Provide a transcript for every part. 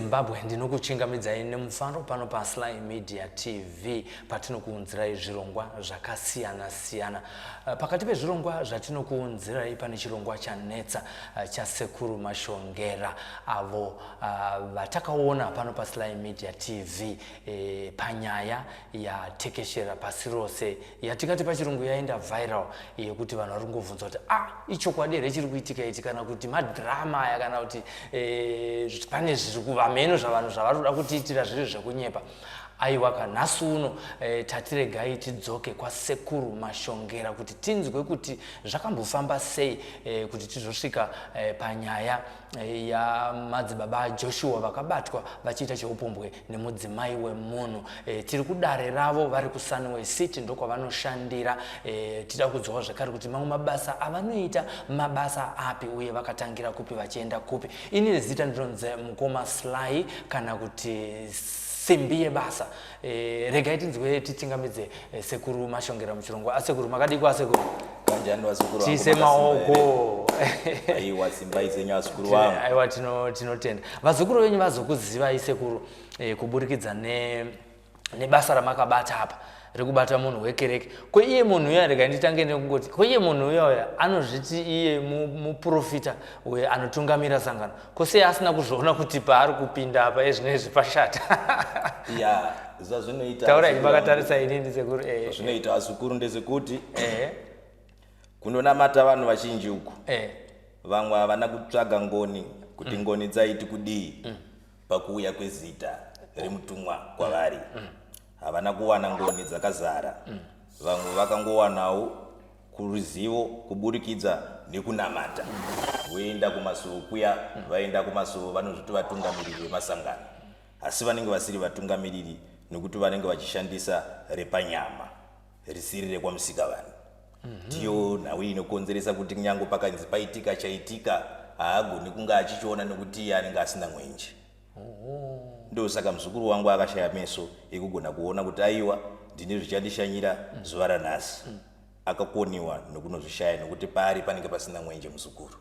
yeZimbabwe, ndinokuchingamidzai nemufaro pano paSly Media TV patinokuunzirai zvirongwa zvakasiyana siyana. Pakati pezvirongwa zvatinokuunzirai pane chirongwa chanetsa chaSekuru Mashongera avo vatakaona pano paSly Media TV panyaya yatekeshera pasi rose yatingati pachirungu yaenda viral yekuti vanhu vari kungobvunza kuti ah, ichokwadi here chiri kuitika ichi, kana kuti madrama aya, kana kuti pane zviri kuvamheno zvavanhu zvavari kuda kutiitira zviri zvekunyepa. Aiwa ka, nhasi uno tatiregai tidzoke kwaSekuru Mashongera kuti tinzwe kuti zvakambofamba sei kuti tizosvika panyaya yamadzibaba Joshua vakabatwa vachiita cheupombwe nemudzimai wemunhu. Tiri kudare ravo vari kuSunway City, ndokwavanoshandira. Tida kudzoka zvekare kuti mamwe mabasa avanoita mabasa api uye vakatangira kupi vachienda kupi. Ini zita ndinonzi Mukoma Sly kana kuti Simbi Yebasa. Regai tinzwe, tichingamidze Sekuru Mashongera muchirongwa. Asekuru, makadiko asekuru? Kanjani vazukuru vangu? Tiise maoko. Aiwa, simbai zenyu vazukuru vangu. Aiwa, tinotenda. Vazukuru venyu vazokuzivai sekuru kuburikidza nebasa ramakabata apa rekubata munhu wekereke. Ko iye munhu uya, regai nditange nekungoti, ko iye munhu uya uya anozviti iye muprofita uye anotungamira sangano, ko sei asina kuzviona kuti paari kupinda apa ezvinezvi pashata? Ya, zvazvinoita Taurai makatarisa inini sekuru. Zvinoita vazukuru ndezvekuti kunonamata vanhu vazhinji uku vamwe havana kutsvaga ngoni kuti ngoni dzaiti kudii pakuuya kwezita remutumwa kwavari. Havana kuwana ngoni dzakazara. Vamwe vakangowanawo kuruzivo kuburikidza nekunamata, voenda kumasuo kuya. Vaenda kumasuo, vanozviti vatungamiriri vemasangano, asi vanenge vasiri vatungamiriri nekuti vanenge vachishandisa repanyama risiri rekwamusika vanhu. Ndiyo nhau inokonzeresa kuti kunyange pakanzi paitika chaitika, haagoni kunge achichiona nekuti iye anenge asina mwenje. Ndosaka muzukuru wangu akashaya meso ekugona kuona kuti aiwa, ndine zvichandishanyira zuva ranhasi. Akakoniwa nokunozvishaya nekuti paari panenge pasina mwenje, muzukuru.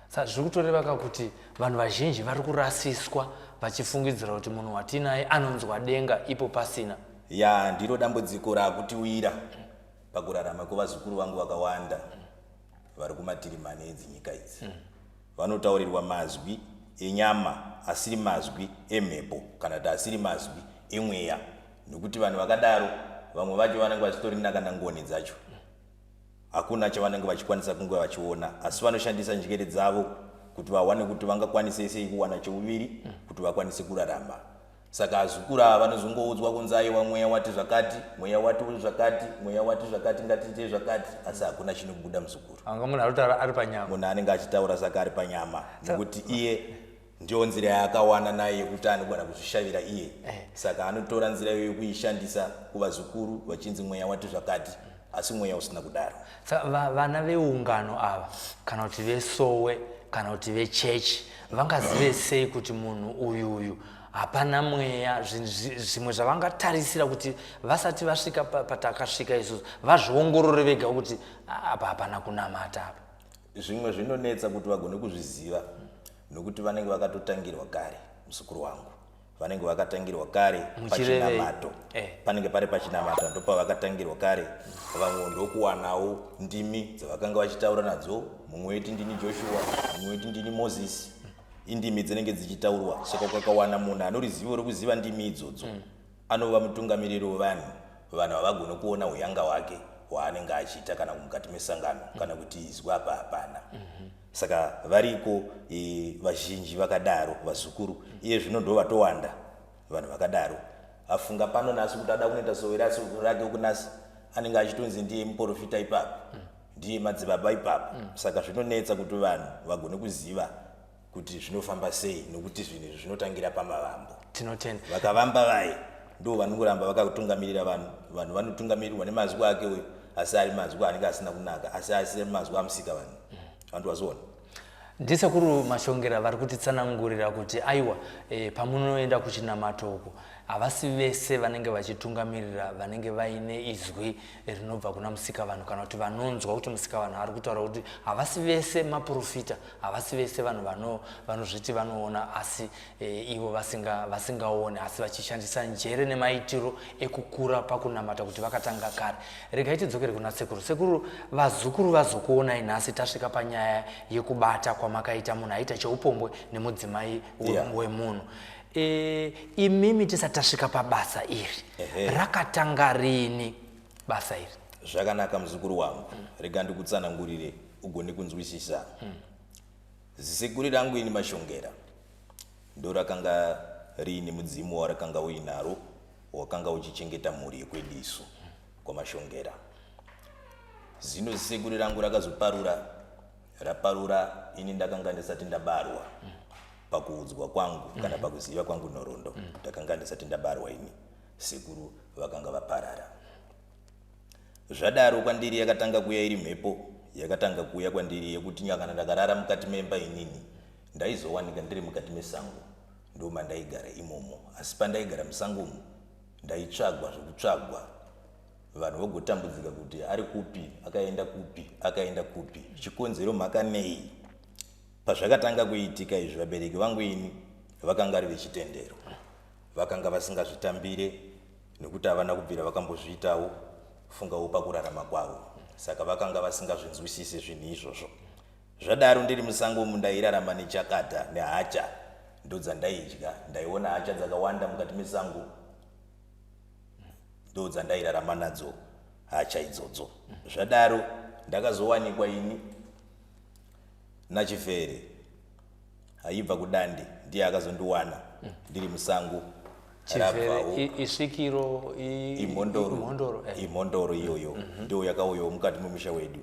Saka zviri kutoreva ka kuti vanhu vazhinji vari kurasiswa vachifungidzira kuti munhu watinaye anonzwa denga, ipo pasina. Ya, ndiro dambudziko raakutiwira pakurarama kwevazukuru vangu vakawanda vari kumativi mane edzinyika idzi. Vanotaurirwa mazwi enyama asiri mazwi emhepo kana kuti asiri mazwi emweya, nekuti vanhu vakadaro vamwe vacho vanenge vachitorina kana ngoni dzacho, hakuna chavanenge vachikwanisa kunge vachiona, asi vanoshandisa njere dzavo kuti vawane kuti vangakwanise sei kuwana cheuviri kuti vakwanise kurarama. Saka azukuru ava vanozongoudzwa kunzi aiwa, mweya wati zvakati, mweya wati zvakati, mweya wati zvakati, ngatiitei zvakati, asi hakuna chinobuda, muzukuru. Anga munhu ari kutaura ari panyama. Munhu anenge achitaura saka ari panyama, nekuti iye ndiyo nzira yaakawana nayo yekuti anogona kuzvishavira iye. Saka anotora nzira iyoyo yekuishandisa kuvazukuru vachinzi mweya wati zvakati, asi mweya usina kudaro. Saka vana veungano ava kana kuti vesowe kana kuti vechechi vangazive sei kuti munhu uyu uyu hapana mweya? Zvimwe zvavangatarisira kuti vasati vasvika patakasvika isusu vazviongorore vega kuti apa hapana kunamata apa? Zvimwe zvinonetsa kuti vagone kuzviziva nokuti vanenge vakatotangirwa kare, muzukuru wangu. Vanenge vakatangirwa kare pachinamato. Panenge pari pachinamato ndopavakatangirwa kare. Vamwe ndokuwanawo ndimi dzavakanga vachitaura nadzo, mumwe weti ndini Joshua, mumwe weti ndini Mozisi. Indimi dzinenge dzichitaurwa. Saka ukakawana munhu anorizivo rekuziva ndimi idzodzo, anova mutungamiriri wevanhu. Vanhu havagoni kuona uyanga hwake hwaanenge achiita kana mukati mesangano kana kuti izwi apa hapana. Saka variko vazhinji vakadaro vazukuru. Iye zvino ndo vatowanda vanhu vakadaro. Afunga pano nhasi kuti ada kunoita sowe rake ukunasi, anenge achitonzi ndiye muprofita ipapo, ndiye madzibaba ipapo. Saka zvinonetsa kuti vanhu vagone kuziva kuti zvinofamba sei, nokuti zvinhu izvi zvinotangira pamavambo. Tinotenda. Vakavamba vaye ndo vanongoramba vakatungamirira vanhu. Vanhu vanotungamirirwa nemazwi ake uyo, asi ari mazwi anenge asina kunaka, asi asiri mazwi amusika vanhu. Vantu vazoona. Ndisekuru Mashongera vari kutitsanangurira kuti aiwa, pamunoenda kuchinamato uku havasi vese vanenge vachitungamirira vanenge vaine izwi rinobva kuna Musikavanhu, kana kuti vanonzwa kuti Musikavanhu ari kutaura, kuti havasi vese maprofita, havasi vese vanhu vanozviti vanoona asi ivo vasingaoni, asi vachishandisa njere nemaitiro ekukura pakunamata kuti vakatanga kare. Regai tidzokere kuna sekuru. Sekuru, vazukuru vazokuonai nhasi tasvika panyaya yekubata kwamakaita munhu aita cheupombwe nemudzimai wemunhu. Imimi tisati tasvika pabasa iri, rakatanga rini basa iri? Zvakanaka, muzukuru wangu. Rega ndikutsanangurire ugone kunzwisisa. Zisekuru rangu ini Mashongera ndo rakanga riine mudzimu warakanga uinaro, wakanga uchichengeta mhuri yekwedu isu kwaMashongera. Zino zisekuru rangu rakazoparura, raparura ini ndakanga ndisati ndabarwa. Pakuudzwa kwangu kana pakuziva kwangu nhoroondo, ndakanga ndisati ndabarwa ini, sekuru vakanga vaparara. Zvadaro kwandiri yakatanga kuya iri mhepo, yakatanga kuuya kwandiri yekuti kana ndakarara mukati memba inini ndaizowanika ndiri mukati mesango, ndo mandaigara imomo. Asi pandaigara musango umu ndaitsvagwa zvokutsvagwa, vanhu vogotambudzika kuti ari kupi, akaenda kupi, akaenda kupi, chikonzero mhaka nei. Pazvakatanga kuitika izvi, vabereki vangu ini vakanga vari vechitendero, vakanga vasingazvitambire nekuti havana kubvira vakambozviitawo fungawo pakurarama kwavo, saka vakanga vasingazvinzwisisi zvinhu izvozvo. Zvadaro ndiri musango umu ndairarama nechakata nehacha, ndodzandaidya. Ndaiona hacha dzakawanda mukati mesango, ndodzandairarama nadzo hacha idzodzo. Zvadaro ndakazowanikwa ini naChifere aibva kuDande, ndiye akazondiwana ndiri musango. Chifere isvikiro? Imhondoro. Imhondoro iyoyo, ndio yakauyawo mukati memusha wedu.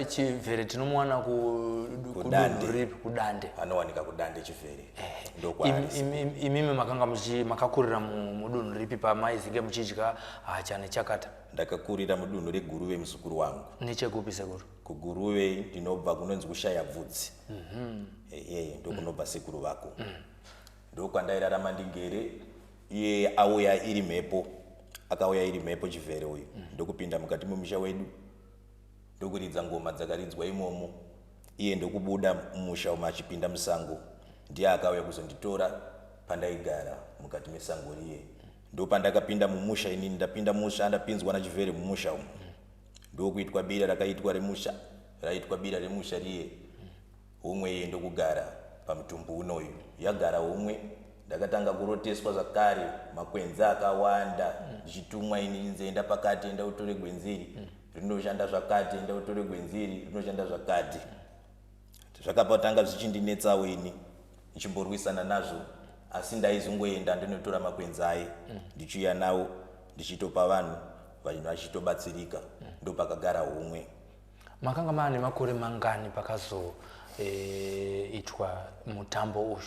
Chifere tinomuwana kudunhu ripi? KuDande? Anowanika kuDande Chifere. Imimi makanga makakurira mudunhu ripi pamaizinge muchidya hacha nechakata? Ndakakurira mudunhu reGuruve, muzukuru wangu. Nechekupi, sekuru? KuGuruve ndinobva kunonzi kuShaya Bvudzi. Ehe, ndokunobva sekuru vako. Ndokwandairarama ndigere. Iye auya iri mhepo, akauya iri mhepo Chivhere uyu, ndokupinda mukati memusha wedu, ndokuridza ngoma dzakaridzwa imomo, iye ndokubuda mumusha umo achipinda musango. Ndiye akauya kuzonditora pandaigara mukati mesango riye. Ndopandakapinda mumusha inini, ndapinda musha, ndapinzwa naChivhere mumusha umu, ndokuitwa bira rakaitwa remusha. Raitwa bira remusha riye, homwe iye ndokugara pamutumbu unoyu. Yagara homwe, ndakatanga kuroteswa zvakare makwenzi akawanda, ndichitumwa ini chinzi enda pakati, enda utore gwenzi iri, rinoshanda zvakati, enda utore gwenzi iri, rinoshanda zvakati. Zvakapatanga zvichindinetsawo ini, ndichimborwisana nazvo, asi ndaizongoenda ndinotora makwenzi aye, ndichiuya nawo, ndichitopa vanhu, vanhu vachitobatsirika. Ndopakagara homwe. Makanga maane makore mangani pakazoitwa mutambo uyu?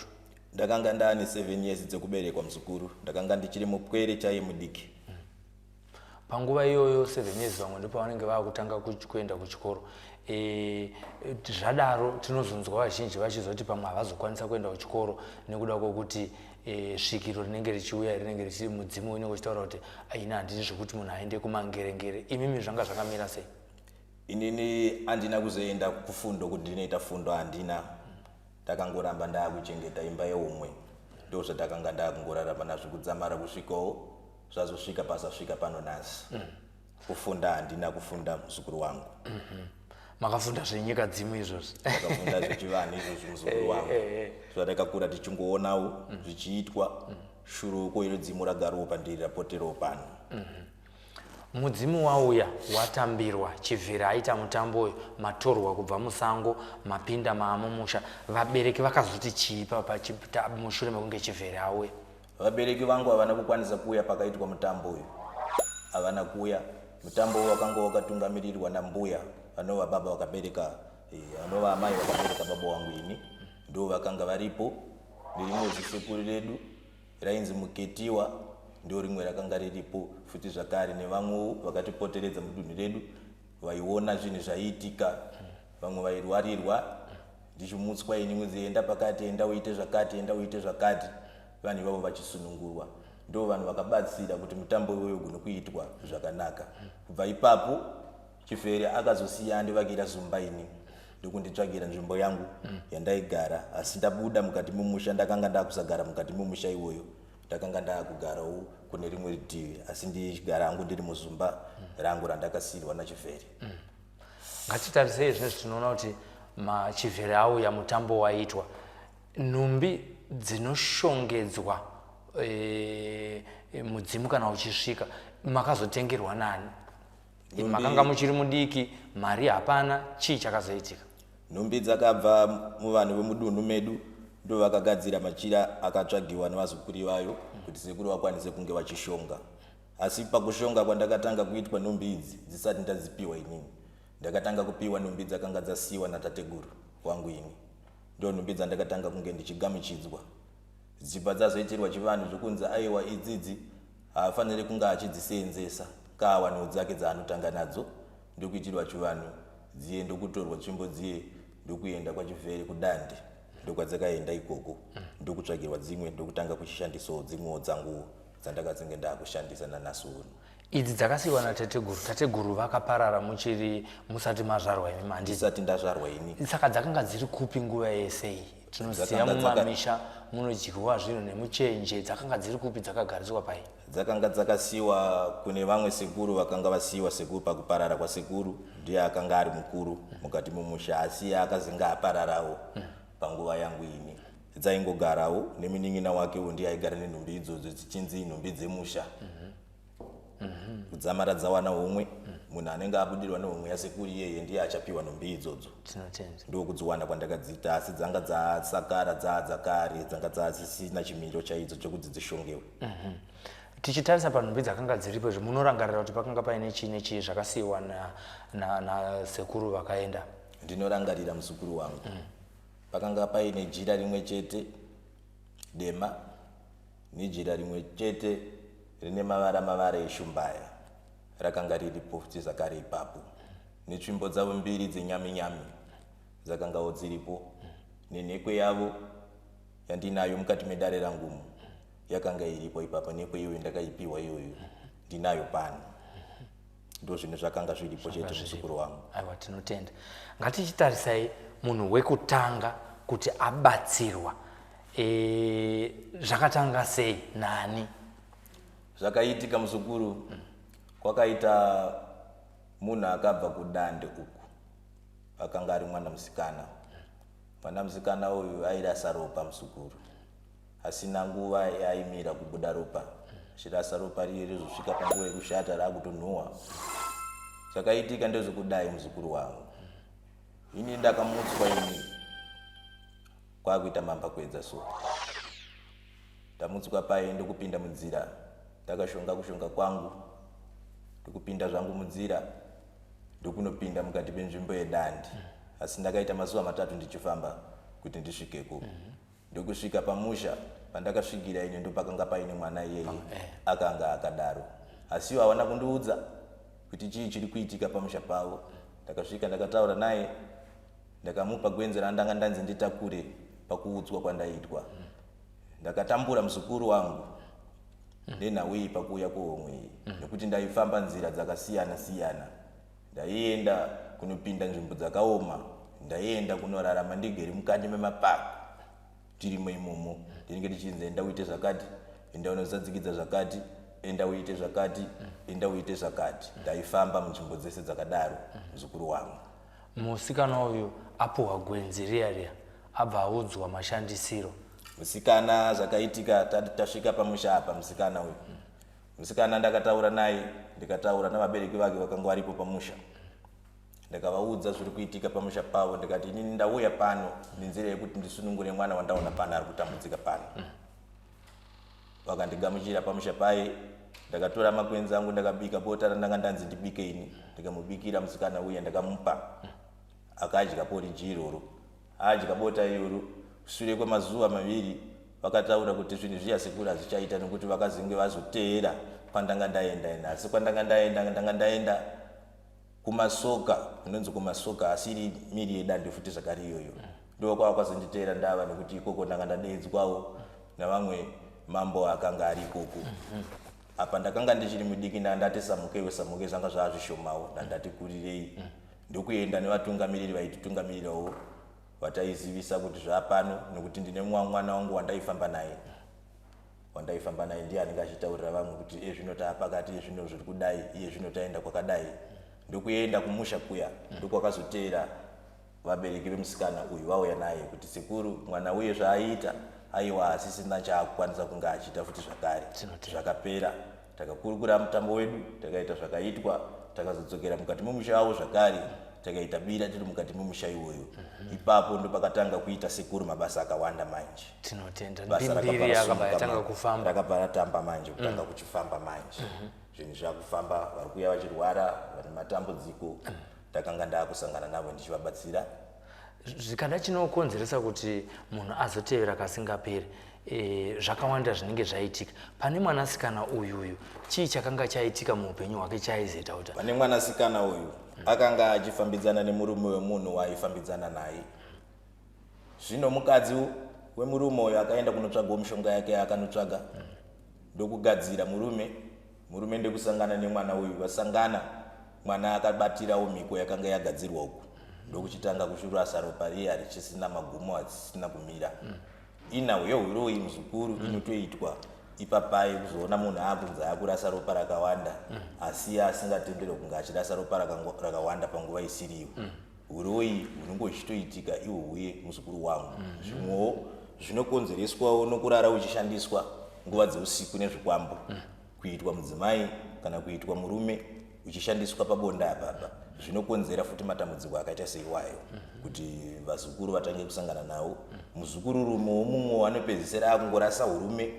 Ndakanga ndaane 7 years dzekuberekwa, muzukuru. Ndakanga ndichiri mupwere chaiye mudiki. Panguva iyoyo, 7 years, vamwe ndipo vanenge vaakutanga kuenda kuchikoro. Zvadaro tinozonzwa vazhinji vachizoti pamwe havazokwanisa kuenda kuchikoro nekuda kwokuti svikiro rinenge richiuya, rinenge richiri mudzimu unenge uchitaura kuti ini handidi zvekuti munhu aende kumangerengere. Imimi zvanga zvakamira sei? Inini handina kuzoenda kufundo, kuti ndinoita fundo handina. Ndakangoramba ndaakuchengeta imba yeumwe, ndo zvatakanga ndaakungorarama nazvo kudzamara kusvikawo zvazosvika pasasvika pano nhasi. Kufunda handina kufunda, muzukuru wangu. Makafunda zvenyika dzimu izvozvi? Takafunda zvechivanhu izvozvi, muzukuru wangu, zvatakakura tichingoonawo zvichiitwa. Shuruko iro dzimu ragarawo pandiri, rapoterawo pano. Mudzimu wauya, watambirwa, Chivhere aita mutambo uyu, matorwa kubva musango, mapinda maamumusha. Vabereki vakazoti chii mushure mekunge Chivhere auya? Vabereki vangu havana kukwanisa kuuya pakaitwa mutambo uyu, havana kuuya. Mutambo uyu wakanga wakatungamirirwa nambuya vanova baba vakabereka, vanova amai vakabereka baba wangu ini, ndo vakanga varipo, nerimwe zisekuru redu rainzi Muketiwa, ndo rimwe rakanga riripo futi zvakare, nevamwewo vakatipoteredza mudunhu redu vaiona zvinhu zvaiitika, vamwe vairwarirwa. Ndichimutswa ini kunzi enda pakati, enda uite zvakati, enda uite zvakati, vanhu ivavo vachisunungurwa. Ndo vanhu vakabatsira kuti mutambo iwoyo ugone kuitwa zvakanaka. Kubva ipapo Chifere akazosiya andivakira zumba ini ndokunditsvagira nzvimbo yangu yandaigara, asi ndabuda mukati memusha ndakanga ndakusagara mukati memusha iwoyo, ndakanga ndakugarawo kune rimwe rutivi, asi ndichigara hangu ndiri muzumba rangu randakasiirwa naChivhere. Ngatitarisei zvinezvi, tinoona kuti machivhere auya, mutambo waitwa, nhumbi dzinoshongedzwa e, mudzimu kana uchisvika makazotengerwa nani? Makanga muchiri mudiki, mari hapana, chii chakazoitika? Nhumbi dzakabva muvanhu vemudunhu medu, ndo vakagadzira machira akatsvagiwa nevazukuru vayo kuti sekuru vakwanise kunge vachishonga. Asi pakushonga kwandakatanga kuitwa nhumbi idzi dzisati ndadzipiwa inini, ndakatanga kupiwa nhumbi dzakanga dzasiyiwa natateguru wangu ini. Ndo nhumbi dzandakatanga kunge ndichigamuchidzwa, dzichibva dzazoitirwa chivanhu zvokunzi aiwa, idzidzi haafaniri kunge achidziseenzesa kaawanewo dzake dzaanotanga nadzo, ndokuitirwa chivanhu dziye, ndokutorwa tsvimbo dziye, ndokuenda kwaChivhere kuDande, ndokwadzakaenda ikoko, ndokutsvagirwa dzimwe, ndokutanga kuchishandisawo dzimwewo dzanguwo dzandakazenge ndakushandisa nanhasi uno. Idzi dzakasiyiwa natateguru, tateguru vakaparara muchiri musati mazvarwa imi, handiti? Ndisati ndazvarwa ini. Saka dzakanga dziri kupi nguva yese iyi? Tinoziva mumamisha munodyiwa zvinhu nemuchenje, dzakanga dziri kupi, dzakagariswa pai? Dzakanga dzakasiyiwa kune vamwe sekuru vakanga vasiyiwa sekuru pakuparara kwasekuru, ndiye akanga ari mukuru mukati memusha, asi iye akazenge apararawo panguva yangu ini. Dzaingogarawo nemunin'ina wakewo, ndiye aigara nenhumbi idzodzo dzichinzi nhumbi dzemusha. Kudzamara dzawana homwe, munhu anenge abudirwa nehomwe yasekuru iyeye ndiye achapiwa nhumbi idzodzo. Tinotenda. Ndokudziwana kwandakadziita, asi dzanga dzasakara, dzaa dzakare, dzanga dzasisina chimiro chaidzo chokuti dzishongewe. Tichitarisa panhumbi dzakanga dziripo izvi, munorangarira kuti pakanga paine chii nechii zvakasiyiwa nasekuru vakaenda? Ndinorangarira, muzukuru wangu. Pakanga paine jira rimwe chete dema nejira rimwe chete rine mavara mavara eshumbaya rakanga riripo futi zvakare ipapo, netsvimbo dzavo mbiri dzenyami nyami dzakangawo dziripo, nenhekwe yavo yandinayo mukati medare rangumu yakanga iripo ipapo. Nhekwe iyoyo ndakaipiwa iyoyo, ndinayo pano. Ndo zvinhu zvakanga zviripo chete, muzukuru wangu. Aiwa, tinotenda. Ngatichitarisai munhu wekutanga kuti abatsirwa, zvakatanga sei, nani? Zvakaitika, muzukuru, kwakaita munhu akabva kuDande uku, akanga ari mwana musikana. Mwana musikana uyu airasa ropa, muzukuru, asina nguva yaaimira kubuda ropa, achirasa ropa riye rizosvika panguva yekushata raakutonhuhwa. Zvakaitika ndezvekudai, muzukuru wangu, ini ndakamutswa ini kwakuita mamba kuedza, so ndamutswa paye ndokupinda munzira ndakashonga kushonga kwangu, ndokupinda zvangu munzira, ndokunopinda mukati penzvimbo yeDande, asi ndakaita mazuva 3 ndichifamba kuti ndisvikeko. Ndokusvika pamusha pandakasvikira ine, ndopakanga paine mwana iyeye akanga akadaro, asi iwo havana kundiudza kuti chii chiri kuitika pamusha pavo. Ndakasvika, ndakataura naye, ndakamupa gwenzi randanga ndanzi nditakure pakuudzwa kwandaitwa. Ndakatambura, muzukuru wangu, nenhau iyi pakuuya kuhomwe iyi, nekuti ndaifamba nzira dzakasiyana siyana, ndaienda kunopinda nzvimbo dzakaoma, ndaienda kunorarama ndigere mukati memapako, tirimo imomo ndinenge ndichinzi enda uite zvakati, enda unozadzikidza zvakati, enda uite zvakati, enda uite zvakati. Ndaifamba munzvimbo dzese dzakadaro, muzukuru wangu. Musikana uyu apuhwa gwenzi riya riya, abva audzwa mashandisiro. Musikana, zvakaitika, tasvika pamusha apa, musikana uyu, musikana ndakataura naye, ndikataura navabereki vake vakanga varipo pamusha, ndakavaudza zviri kuitika pamusha pavo. Ndikati inini ndauya pano nenzira yekuti ndisunungure mwana wandaona pano ari kutambudzika pano. Vakandigamuchira pamusha paye. Ndakatora makwenzi angu, ndakabika bota randanga ndanzi ndibike ini, ndikamubikira musikana uya, ndakamupa, akadya poriji iroro, adya bota iroro. Shure kwemazuva 2 vakataura kuti zvinhu zviya sekuru hazvichaita, nekuti vakazenge vazoteera kwandanga ndaenda ina. Asi kwandanga ndaenda, ndanga ndaenda kumasoka, kunonzi kumasoka, asi iri miri yeDande futi zvakare iyoyo. Ndokwakazonditeera ndava nekuti ikoko ndanga ndadeedzwawo navamwe mambo akanga ari ikoko. Apa ndakanga ndichiri mudiki, ndandati samukewo samuke, zvanga zvava zvishomawo, ndandati kurirei. Ndokuenda nevatungamiriri vaititungamirirawo vataizivisa kuti zvapano, nekuti ndine mwana wangu wandaifamba naye, ndiye anenge achitaurira vamwe kuti iye zvino taapakati, iye zvino zviri kudai, iye zvino taenda kwakadai. Ndokuenda kumusha kuya, ndokwakazoteera vabereki vemusikana uyu vauya naye kuti sekuru, mwana uye zvaaiita aiwa asisina chaakukwanisa kunge achiita futi zvakare, zvakapera. Takakurukura mutambo wedu, takaita zvakaitwa, takazodzokera mukati memusha wavo zvakare, takaita bira tiri mukati memusha iwoyo. Ipapo ndopakatanga kuita sekuru mabasa akawanda manje. Tinotenda. Mbiri yakabva yatanga kufamba. Rakabva ratamba manje, kutanga kuchifamba manje. Zvinhu zvakufamba, vari kuuya vachirwara, vane matambudziko, ndakanga ndaakusangana navo ndichivabatsira. Zvikada chinokonzeresa kuti munhu azotevera kasingaperi, zvakawanda zvinenge zvaitika pane mwanasikana uyuyu. Chii chakanga chaitika muupenyu hwake chaizoita kuti Pane mwanasikana uyu, akanga achifambidzana nemurume wemunhu waaifambidzana naye. Zvino mukadzi wemurume uyu akaenda kunotsvagawo mishonga yake yaakanotsvaga, ndokugadzira murume. Murume ndekusangana nemwana uyu. Vasangana, mwana akabatirawo mhiko yakanga yagadzirwa uku, ndokuchitanga kuchurasa ropa riya richisina magumo, achisina kumira. Inhau yehuroyi, muzukuru, inotoitwa ipapai kuzoona munhu akunzi akurasa ropa rakawanda, asi asingatenderwe kunge achirasa ropa rakawanda panguva isiriyo. Uroyi hunenge huchitoitika ihwo huye, muzukuru wangu. Zvimwewo zvinokonzereswawo nokurara uchishandiswa nguva dzeusiku nezvikwambo, kuitwa mudzimai kana kuitwa murume uchishandiswa pabonde apapa, zvinokonzera futi matambudziko akaita seiwayo kuti vazukuru vatange kusangana nawo. Muzukuru rume womumwe anopedzisira akungorasa urume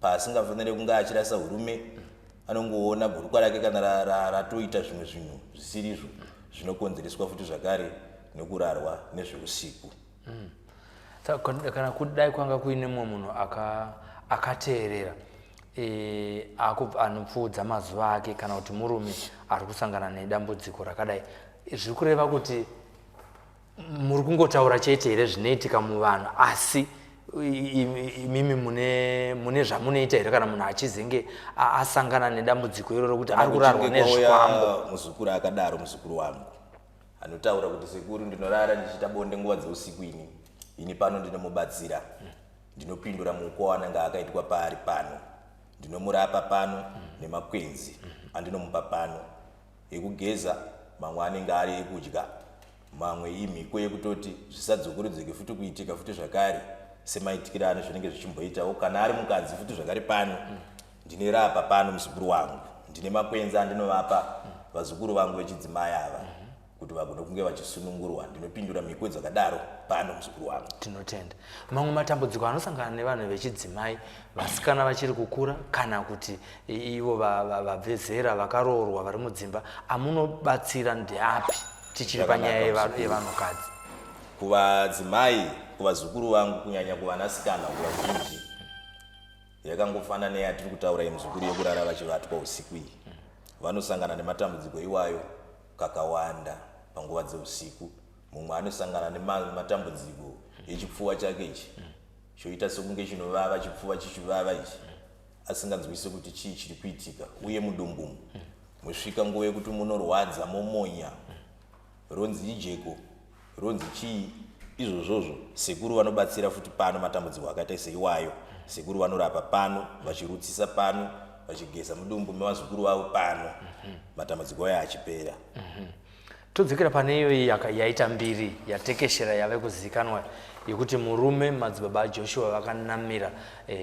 paasingafaniri kunge achirasa urume. Anongoona bhurukwa rake kana ratoita zvimwe zvinhu zvisirizvo, zvinokonzereswa futi zvakare nekurarwa nezveusiku. Saka kana kudai kwanga kuine mumwe munhu akateerera, anopfuudza mazuva ake, kana kuti murume ari kusangana nedambudziko rakadai, zviri kureva kuti muri kungotaura chete here zvinoitika muvanhu, asi imimi mune zvamunoita here kana munhu achizenge asangana nedambudziko iroro kuti ari kurarwa nezvikwambo? Muzukuru akadaro, muzukuru wangu anotaura kuti sekuru, ndinorara ndichiita bonde nguva dzeusiku, ini pano ndinomubatsira, ndinopindura muko wananga akaitwa paari pano, ndinomurapa pano nemakwenzi andinomupa pano ekugeza, mamwe anenge ari ekudya, mamwe imhiko yekutoti zvisadzokoredzeke futi kuitika futi zvakare semaitikiro ano zvinenge zvichimboitawo. Kana ari mukadzi futi zvakare pano ndinerapa pano, muzukuru wangu, ndine makwenzi andinovapa vazukuru vangu vechidzimai ava kuti vagone kunge vachisunungurwa. Ndinopindura mhiko dzakadaro pano, muzukuru wangu. Tinotenda. Mamwe matambudziko anosangana nevanhu vechidzimai, vasikana vachiri kukura, kana kuti ivo vabve zera, vakaroorwa, vari mudzimba, amunobatsira ndeapi, tichiri panyaya yevanhukadzi? Kuvadzimai, kuvazukuru vangu, kunyanya kuvanasikana, kuvazhinji yakangofanana neyatiri kutaura yemuzukuru yekurara vachivatwa usiku iyi. Vanosangana nematambudziko iwayo kakawanda panguva dzeusiku. Mumwe anosangana nematambudziko echipfuva chake ichi choita sekunge chinovava, chipfuva chichivava ichi, asinganzwisi kuti chii chiri kuitika, uye mudumbu musvika nguva yekuti munorwadza, momonya, ronzi ijeko, ronzi chii izvozvozvo. Sekuru vanobatsira futi pano matambudziko akaita seiwayo. Sekuru vanorapa pano, vachirutsisa pano, vachigeza mudumbu mevazukuru vavo pano, matambudziko ayo achipera. Todzokera pane iyoyi yaita mbiri, yatekeshera, yave kuzivikanwa, yekuti murume, madzibaba aJoshua, vakanamira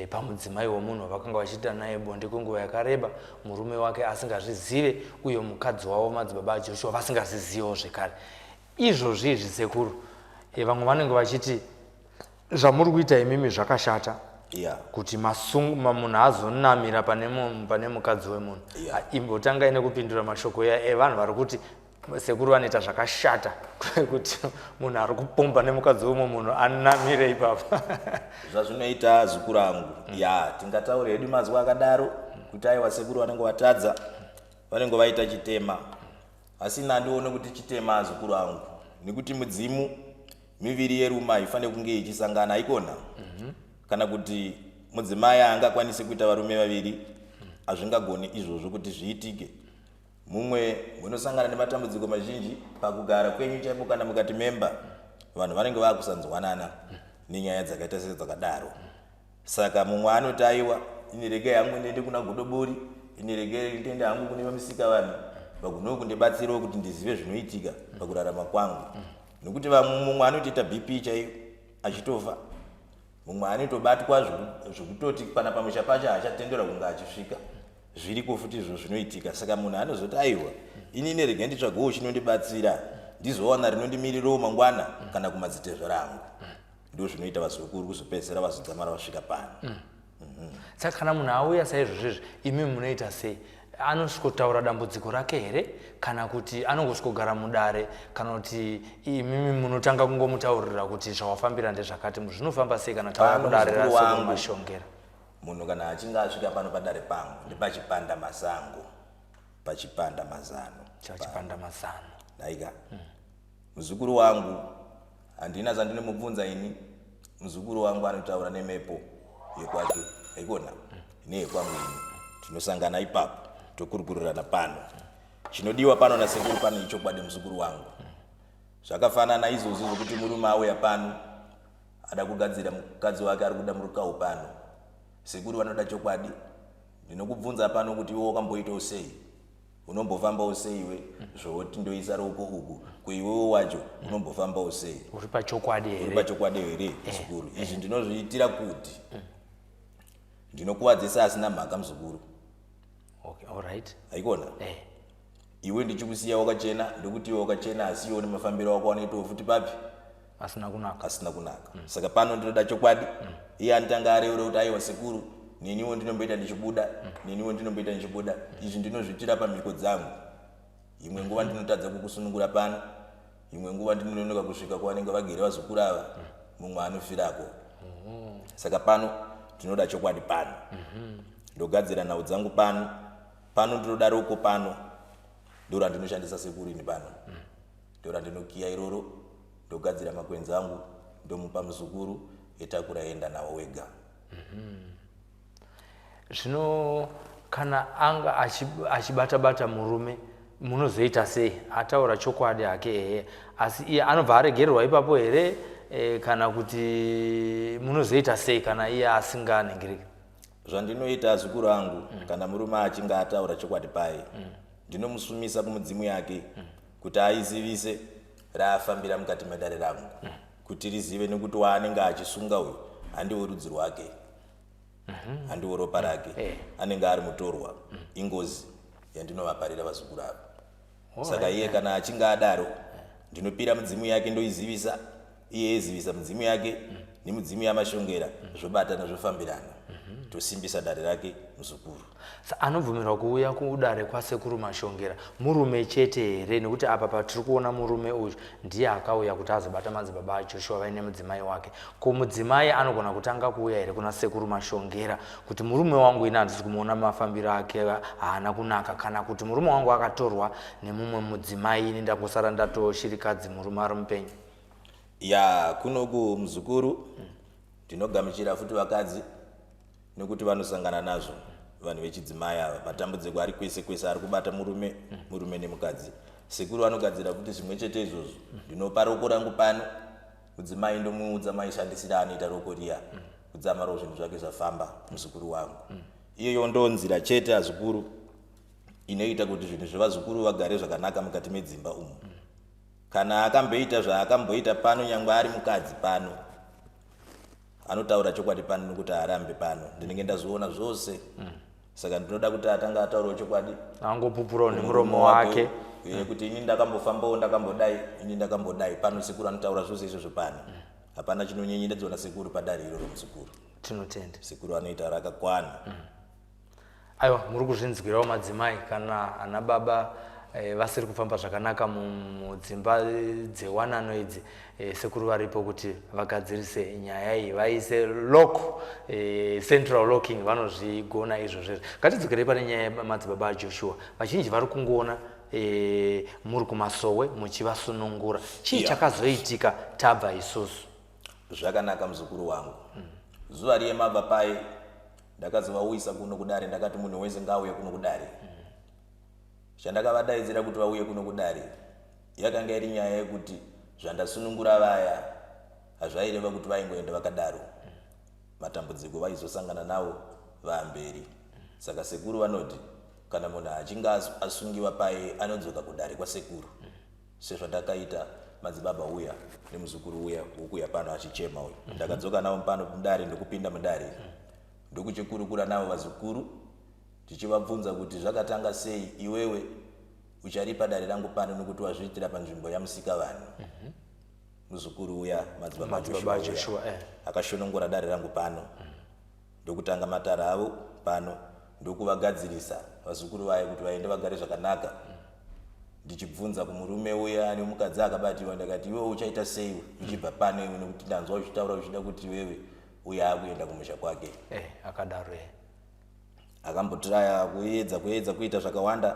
pamudzimai wemunhu wavakanga vachiita naye bonde kwenguva yakareba, murume wake asingazvizive, uye mukadzi wavo, madzibaba aJoshua, vasingazvizivewo zvekare. Izvozvi izvi, sekuru, vamwe vanenge vachiti zvamuri kuita imimi zvakashata, kuti munhu azonamira pane mukadzi wemunhu. Imbotangai nekupindura mashoko evanhu vari kuti sekuru vanoita zvakashata, kuti munhu ari kupomba nemukadzi wemumwe munhu anamire ipapo. Zvazvinoita, zukuru angu, ya, tingataura hedu mazwi akadaro kuti aiwa, sekuru vanenge vatadza, vanenge vaita chitema, asi nandione kuti chitema, zukuru angu, nekuti mudzimu Miviri yerume haifaniri kunge ichisangana, haikona? Kana kuti mudzimai haangakwanisi kuita varume vaviri, hazvingagoni izvozvo kuti zviitike. Mumwe munosangana nematambudziko mazhinji pakugara kwenyu chaipo, kana mukati memba vanhu vanenge vakusanzwanana nenyaya dzakaita sedzakadaro. Saka mumwe anoti, aiwa, ini regai hangu ndiende kuna Godobori, ini regai ndiende hangu kune vamusika vanhu vagonewo kundibatsirawo kuti ndizive zvinoitika pakurarama kwangu. Nokuti mumwe anotoita BP chaiyo achitofa, mumwe anotobatwa zvekutoti pana pamusha pacho haachatendera kunge achisvika. Zviriko futi izvo zvinoitika. Saka munhu anozoti, aiwa, inini regai nditsvagewo chinondibatsira, ndizowana rinondimirirawo mangwana kana kumadzitezvara angu. Ndo zvinoita vazukuru kuzopedzisira vazodzamara vasvika pano. Saka kana munhu auya saizvozvo izvi, imi munoita sei? Anosvikotaura dambudziko rake here, kana kuti anongosvikogara mudare, kana kuti imimi munotanga kungomutaurira kuti zvawafambira ndezvakati? Zvinofamba sei kana tauya Pano kudare muzukuru raSekuru wangu. Mashongera? Munhu kana achinge asvika pano padare pangu, ndepachipanda masango, pachipanda mazano. Chachipanda mazano. Naika muzukuru wangu, handina zvandinomubvunza ini. Muzukuru wangu anotaura nemhepo yekwake, haikona? Neyekwangu ini, tinosangana ipapo, tokurukurirana pano. Chinodiwa pano nasekuru pano ichokwadi, muzukuru wangu. Zvakafanana izvozvo zvokuti murume auya pano ada kugadzira mukadzi wake, ari kuda murukawo pano, sekuru vanoda chokwadi. Ndinokubvunza pano kuti iwe wakamboitawo sei, unombofambawo sei iwe, zvoti ndoisa roko uku kuiwewo wacho unombofambawo sei? Uri pachokwadi Uri here? Pachokwadi here, muzukuru? Izvi ndinozviitira kuti ndinokuvadzisa asina mhaka, muzukuru. Okay, alright. Haikona? Eh. Iwe ndichikusiya wakachena, ndokuti iwe wakachena, asi iwe nemafambiro ako anoitawo futi papi? Asina kunaka. Asina kunaka. Saka pano ndinoda chokwadi. Iye anotanga areura kuti, aiwa sekuru, neniwo ndinomboita ndichibuda, neniwo ndinomboita ndichibuda. Izvi ndinozviitira pamhiko dzangu. Imwe nguva ndinotadza kukusunungura pano, imwe nguva ndinononoka kusvika kwavanenge vagere vazukuru ava, mumwe anofirako. Saka pano tinoda chokwadi pano. Ndogadzira nhau dzangu pano. Pano ndinoda roko pano, ndo randinoshandisa sekuru ini pano, ndo randinokiya iroro. Ndogadzira makwenzi angu, ndomupa muzukuru, etakura enda nawo wega. Zvino kana anga achibata-bata murume, munozoita sei? Ataura chokwadi hake, ehe, asi iye anobva aregererwa ipapo here, kana kuti munozoita sei kana iye asinganingiriki? Zvandinoita, azukuru angu, kana murume achinge ataura chokwadi paye, ndinomusumisa kumudzimu yake kuti aizivise raafambira mukati medare rangu, kuti rizive, nekuti waanenge achisunga uyu handiwo rudzi rwake, handiwo ropa rake. Anenge ari mutorwa, ingozi yandinovaparira vazukuru ava. Saka iye kana achinge adaro, ndinopira mudzimu yake, ndoizivisa, iye ezivisa mudzimu yake nemudzimu yaMashongera, zvobatana, zvofambirana, tosimbisa dare rake muzukuru. Anobvumirwa kuuya kudare kwaSekuru Mashongera murume chete here? Nekuti apa patiri kuona murume uyu ndiye akauya kuti azobata madzibaba aJoshua vaine mudzimai wake. Ko mudzimai anogona kutanga kuuya here kuna Sekuru Mashongera kuti murume wangu ini handisi kumuona, mafambiro ake haana kunaka, kana kuti murume wangu akatorwa nemumwe mudzimai, ini ndangosara ndatoshirikadzi, murume ari mupenyu? Ya, kunoku muzukuru ndinogamuchira futi vakadzi, nekuti vanosangana nazvo vanhu vechidzimai ava. Matambudziko ari kwese kwese ari kubata murume, murume nemukadzi. Sekuru vanogadzira futi zvimwe chete izvozvo. Ndinopa roko rangu pano mudzimai, ndomuudza maishandisira anoita roko riya, kudzamarawo zvinhu zvake zvafamba, muzukuru wangu. Iyoyo ndo nzira chete, azukuru, inoita kuti zvinhu zvevazukuru vagare zvakanaka mukati medzimba umu. Kana akamboita zvaakamboita pano, nyangwe ari mukadzi pano, anotaura chokwadi pano, nekuti haarambi pano. Ndinenge ndazoona zvose. Saka ndinoda kuti atanga ataurawo chokwadi. Angopupurawo nemuromo wake. Kuti ini ndakambofambawo, ndakambodai, ini ndakambodai. Pano sekuru anotaura zvose izvozvo pano. Hapana chinonyenyeredzwa nasekuru padare iroro, muzukuru. Tinotenda. Sekuru anoita rakakwana. Aiwa, muri kuzvinzwirawo madzimai, kana ana baba vasiri kufamba zvakanaka mudzimba dzewanano idzi, sekuru varipo kuti vagadzirise nyaya iyi, vaise lock, central locking, vanozvigona izvozvo. Ngatidzokerei pane nyaya yemadzibaba aJoshua. Vazhinji vari kungoona e, muri kumasowe muchivasunungura chii yeah. Chakazoitika tabva isusu? Zvakanaka muzukuru wangu. Zuva riye mabva paye ndakazovauyisa kuno kudare, ndakati munhu wese ngaauye kuno kudare. Chandakavadaidzira kuti vauye kuno kudare yakanga iri nyaya yekuti zvandasunungura vaya hazvaireva kuti vaingoenda vakadaro. Matambudziko vaizosangana nawo vaamberi. Saka sekuru vanoti kana munhu achinge asungiwa paye anodzoka kudare kwasekuru. Sezvandakaita madzibaba uya nemuzukuru uya wokuya pano achichema uyu. Ndakadzoka navo pano mudare ndokupinda mudare. Ndokuchikurukura navo vazukuru tichivabvunza kuti zvakatanga sei iwewe ucharipa dare rangu pano nokuti wazviitira panzvimbo yamusika vanhu. Muzukuru uya madzibaba Joshua eh. Akashonongora dare rangu pano. Ndokutanga matara avo pano ndokuvagadzirisa vazukuru vaye kuti vaende vagare zvakanaka. Ndichibvunza kumurume uya nemukadzi akabatiwa ndakati iwewe uchaita sei uchibva pano iwe nekuti ndanzwa uchitaura uchida kuti iwewe uya akuenda kumusha kwake. Eh, akadaro eh. Akambotiraya kuedza kuedza kuita zvakawanda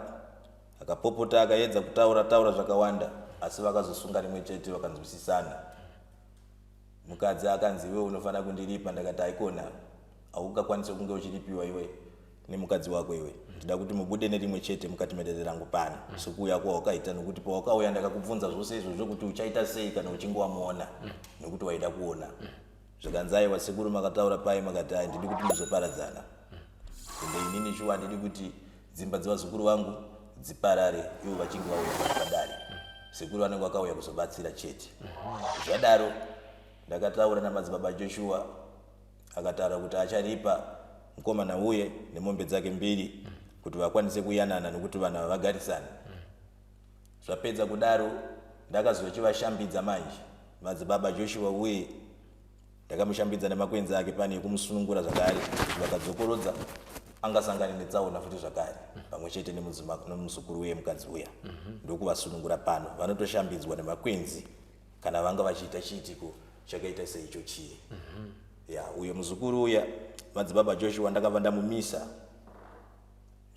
akapopota akaedza kutaura taura zvakawanda asi vakazosunga rimwe chete vakanzwisisana. Mukadzi akanzi iwe unofanira kundiripa ndakati haikona haungakwanisi kunge uchiripiwa iwe nemukadzi wako iwe ndida kuti mubude nerimwe chete mukati medare rangu pano sekuuya kwawakaita nokuti pawakauya ndakakubvunza zvose izvozvo kuti uchaita sei kana uchinge wamuona nokuti waida kuona zvikanzi aiwa sekuru makataura pai makati ai ndidi kuti muzoparadzana ende inini shuwa handidi kuti dzimba dzevazukuru vangu dziparare ivo vachinge vauya pano padare sekuru vanenge vakauya kuzobatsira chete zvadaro ndakataura namadzibaba Joshua akataura kuti acharipa mukomana uye nemombe dzake mbiri kuti vakwanise kuyanana nokuti vanhu ava vagarisane zvapedza kudaro ndakazochivashambidza manje madzibaba Joshua uye ndakamushambidza nemakwenzi ake pane ekumusunungura zvakare kuti vakadzokorodza angasangane netsaona futi zvakare pamwe chete nemuzukuru uye mukadzi uya ndokuvasunungura pano vanotoshambidzwa nemakwenzi kana vanga vachiita chiitiko chakaita seicho chiye. Ya uyo muzukuru uya madzibaba Joshua ndakabva ndamumisa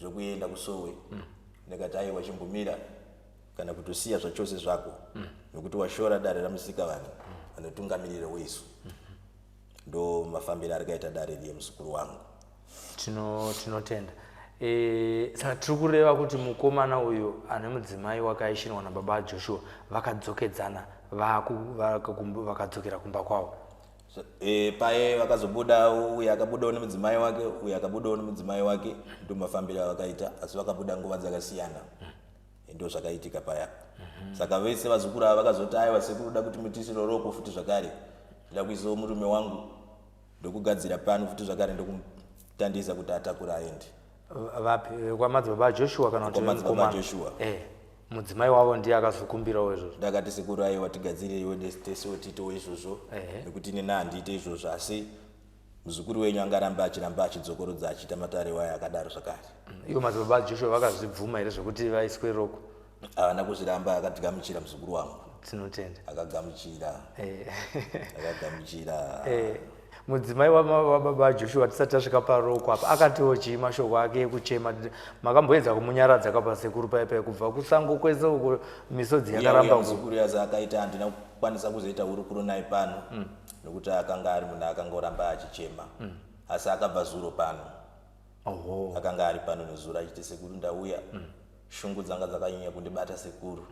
zvekuenda kusowe. Ndikati aiwa chimbomira kana kutosiya zvachose zvako nokuti washora dare ramusika vanhu vanotungamirira wesu. Ndo mafambiro arikaita dare riye muzukuru wangu. Tinotenda. E, saka tiri kureva kuti mukomana uyu ane mudzimai wakaishinwa nababa Joshua vakadzokedzana vakadzokera kumba kwavo. E, paye vakazobuda uyu akabudawo nemudzimai wake uyu akabudawo nemudzimai wake ndo mafambiro avakaita asi vakabuda nguva dzakasiyana ndo zvakaitika paya. Saka vese vazukuru ava vakazoti aiwa sekuru da kuti mutisiro roko futi zvakare ndoda kuisawo murume wangu ndokugadzira pano futi zvakare ndokumutandisa kuti atakura aende. Vapi kwamadzibaba Joshua kana kuti kwamadzibaba Joshua eh, mudzimai wavo ndiye akazokumbirawo izvozvo. Ndakati sekuru aiwa tigadzirireiwo tesewo tiitewo izvozvo nekuti inini handiite izvozvo asi muzukuru wenyu angaramba achiramba achidzokorodza achiita matare wayo akadaro zvakare. Ivo madzibaba Joshua vakazvibvuma here zvekuti vaiswe roko? Havana kuzviramba akatigamuchira muzukuru wangu. Tinotenda. Akagamuchira. Akagamuchira. Mudzimai wababa Joshua tisati tasvika paroko apa akatiwo chii mashoko ake ekuchema makamboedza kumunyaradza kapasekuru paipai kubva kusango kwese uko misodzi yakaramba muzukuru yaza akaita handina kukwanisa kuzoita hurukuro naye pano nokuti akanga ari munhu akangoramba achichema asi akabva zuro pano. Akanga ari pano nezuro achiti sekuru ndauya shungu dzanga dzakanyanya kundibata sekuru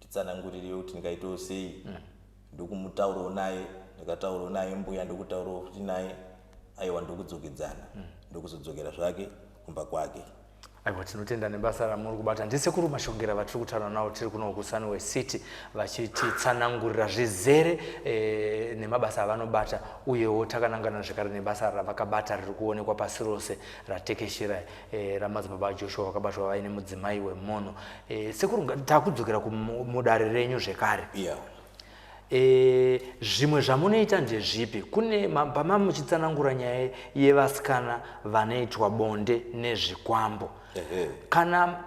titsanangurirewo kuti ndingaitawo sei ndokumutaurawo naye ndikataurawo naye mbuya ndokutaurawo futi naye aiwa ndokudzokedzana ndokuzodzokera zvake kumba kwake. Aiwa tinotenda nebasa ramuri kubata. Ndisekuru Mashongera vatiri kutaura navo tiri kuno kuSunway City vachititsanangurira zvizere e, nemabasa avanobata uyewo takanangana zvekare nebasa ravakabata riri kuonekwa pasi rose ratekeshera e, ramadzibaba Joshua vakabatwa vaine mudzimai wemunhu. E, sekuru takudzokera mudare renyu zvekare. Yeah. E, zvimwe zvamunoita ndezvipi? Kune pama muchitsanangura nyaya yevasikana vanoitwa bonde nezvikwambo. Kana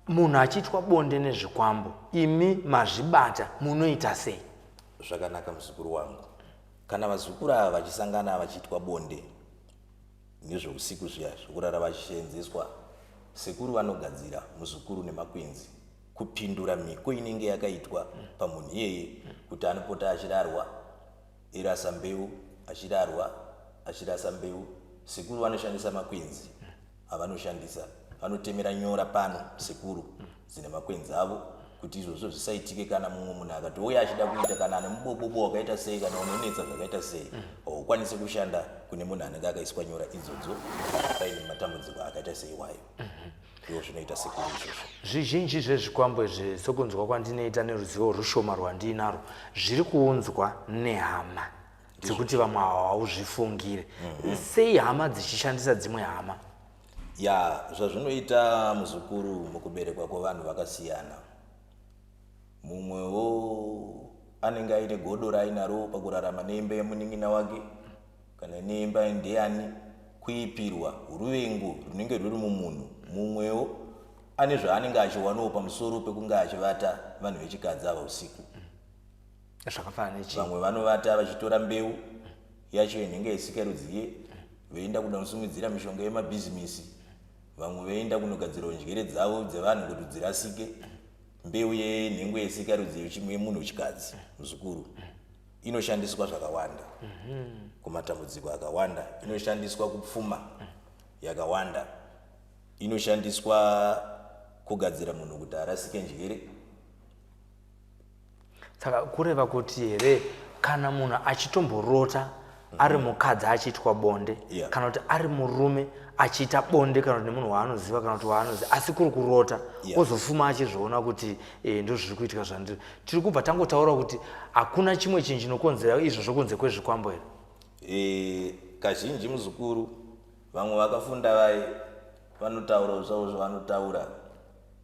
munhu achiitwa bonde nezvikwambo imi mazvibata munoita sei? Zvakanaka muzukuru wangu. Kana vazukuru ava vachisangana vachiitwa bonde nezveusiku zviya zvokurara vachisheenzeswa Sekuru vanogadzira muzukuru nemakwenzi kupindura mhiko inenge yakaitwa pamunhu iyeye kuti anopota achirarwa irasa mbeu, achirarwa achirasa mbeu. Sekuru vanoshandisa makwenzi avanoshandisa, vanotemera nyora pano sekuru dzine makwenzi avo kuti izvozvo zvisaitike. Kana mumwe munhu akatouya achida kuita kana ane mubobobo wakaita sei kana unonetsa zvakaita sei, haukwanisi kushanda kune munhu anenge akaiswa nyora idzodzo paine matambudziko akaita seiwayo. Ndizvo zvinoita sekuru izvozvo. Zvizhinji zvezvikwambo izvi, sokunzwa kwandinoita neruzivo rushoma rwandiinarwo, zviri kuunzwa nehama dzekuti vamwe hauzvifungire. Sei hama dzichishandisa dzimwe hama? Ya, zvazvinoita muzukuru, mukuberekwa kwevanhu vakasiyana. Mumwewo anenge aine godo raainaro pakurarama neimba yemunin'ina wake kana neimba ndeyani, kuipirwa ruvengo runenge rwuri mumunhu. Mumwewo ane zvaanenge achiwanawo pamusoro pekunge achivata vanhu vechikadzi ava usiku. Zvakafanana nechii? Vamwe vanovata vachitora mbeu yacho inenge yesikarudzi ye veienda kuda kusimudzira mishonga yemabhizimisi, vamwe veienda kunogadzirawo njere dzavo dzevanhu kuti dzirasike. Mbeu yenhengo yesikarudzi yemunhu wechikadzi, muzukuru, inoshandiswa zvakawanda kumatambudziko akawanda. Inoshandiswa kupfuma yakawanda, inoshandiswa kugadzira munhu kuti arasike njere. Saka kureva kuti here kana munhu achitomborota ari mukadzi achiitwa bonde, kana kuti ari murume achiita bonde, kana kuti nemunhu waanoziva, kana kuti waanoziva, asi kuri kurota, ozofuma achizviona kuti ndozviri kuitika zvandiri tiri kubva tangotaura kuti hakuna chimwe chinhu chinokonzera izvozvo kunze kwezvikwambo here? Kazhinji muzukuru, vamwe vakafunda vai vanotaura zvavo zvavanotaura,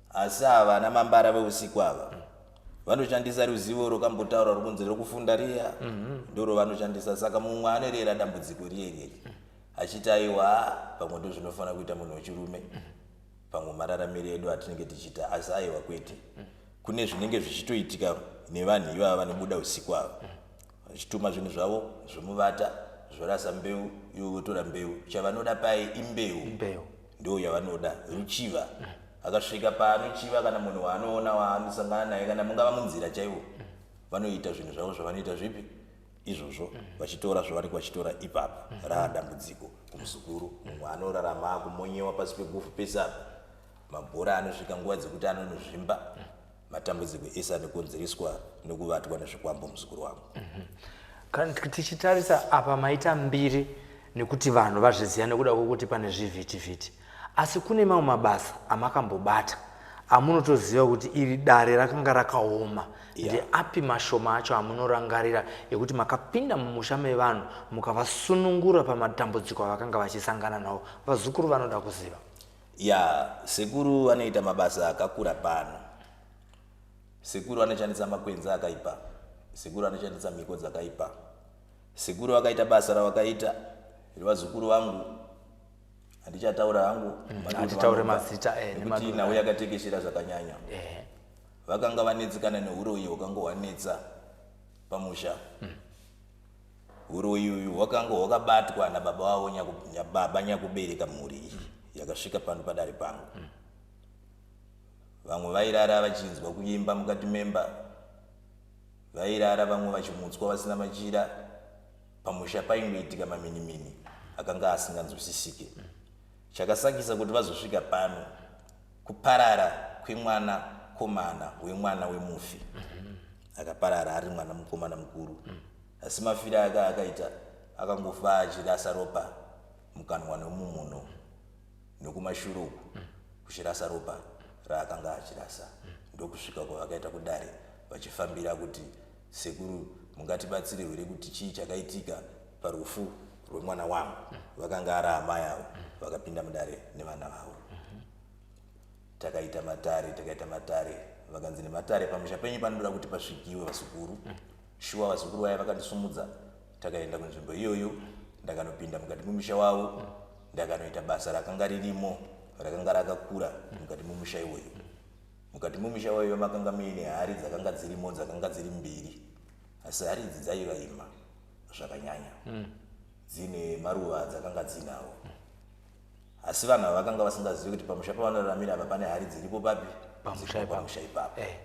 asi ava vana mambara veusiku ava vanoshandisa ruzivo rwakambotaura rukunzi rokufunda riya, ndoro vanoshandisa. Saka mumwe anorera dambudziko riye riri achiti aiwa, pamwe ndo zvinofanira kuita munhu wechirume, pamwe mararamiro edu atinenge tichiita, asi aiwa, kwete. Kune zvinenge zvichitoitika nevanhu ivava vanobuda usiku ava vachituma zvinhu zvavo zvomuvata, zvorasa mbeu, ivo votora mbeu. Chavanoda pai imbeu. Mbeu ndo yavanoda, ruchiva. Akasvika paanochiva kana munhu waanoona waanosangana naye, kana mungava munzira chaiwo, vanoita zvinhu zvavo zvavanoita zvipi izvozvo, vachitora zvavanenge vachitora ipapa. Raa dambudziko kumuzukuru. Mumwe anorarama akumonyewa pasi peguvhu pese apa, mabhora anosvika nguva dzekuti anonozvimba. Matambudziko ese anokonzereswa nekuvatwa nezvikwambo, muzukuru wangu. Kana tichitarisa apa, maita mbiri nekuti vanhu vazviziva nekuda kwekuti pane zvivhitivhiti, asi kune mamwe mabasa amakambobata amunotoziva kuti iri dare rakanga rakaoma. Ndeapi mashoma acho amunorangarira ekuti makapinda mumusha mevanhu mukavasunungura pamatambudziko avakanga vachisangana nawo? Vazukuru vanoda kuziva. Ya, sekuru vanoita mabasa akakura pano. Sekuru vanoshandisa makwenzi akaipa, sekuru vanoshandisa mhiko dzakaipa. Sekuru vakaita basa ravakaita revazukuru vangu, handichataura hangu. Hatitaure mazita. Nekuti nhau yakatekeshera zvakanyanya. Vakanga vanetsekana neuroyi hwakanga hwanetsa pamusha. Uroyi uyu hwakanga hwakabatwa nababa vavo, baba nyakubereka mhuri iyi yakasvika pano padare pangu. Vamwe vairara vachinzwa kuimba mukati memba, vairara vamwe vachimutswa vasina machira. Pamusha paingoitika maminimini akanga asinganzwisisike. Chakasakisa kuti vazosvika pano kuparara kwemwana komana wemwana wemufi. Akaparara ari mwana mukomana mukuru, asi mafiro ake akaita akangofa achirasa ropa mukanwa nomumuno nekumashure uku, kuchirasa ropa raakanga achirasa. Ndokusvika kwavakaita kudare vachifambira kuti, "Sekuru, mungatibatsire here kuti chii chakaitika parufu rwemwana wangu?" Vakanga ari amai avo vakapinda mudare nevana vavo. Takaita matare, takaita matare, vakanzi nematare, "Pamusha penyu panoda kuti pasvikiwe, vazukuru." Shuwa, vazukuru vaya vakandisumudza, takaenda kunzvimbo iyoyo. Ndakanopinda mukati memusha wavo, ndakanoita basa rakanga ririmo, rakanga rakakura mukati memusha iwoyo. Mukati memusha iwoyo makanga muine hari dzakanga dzirimo, dzakanga dziri mbiri, asi hari idzi dzaivaima zvakanyanya, dzine maruva dzakanga dzinawo. Asi vanhu ava vakanga vasingazivi kuti pamusha pavanoraramira apa pane hari dziripo papi? Pamusha ipapo. Pamusha ipapo. Eh.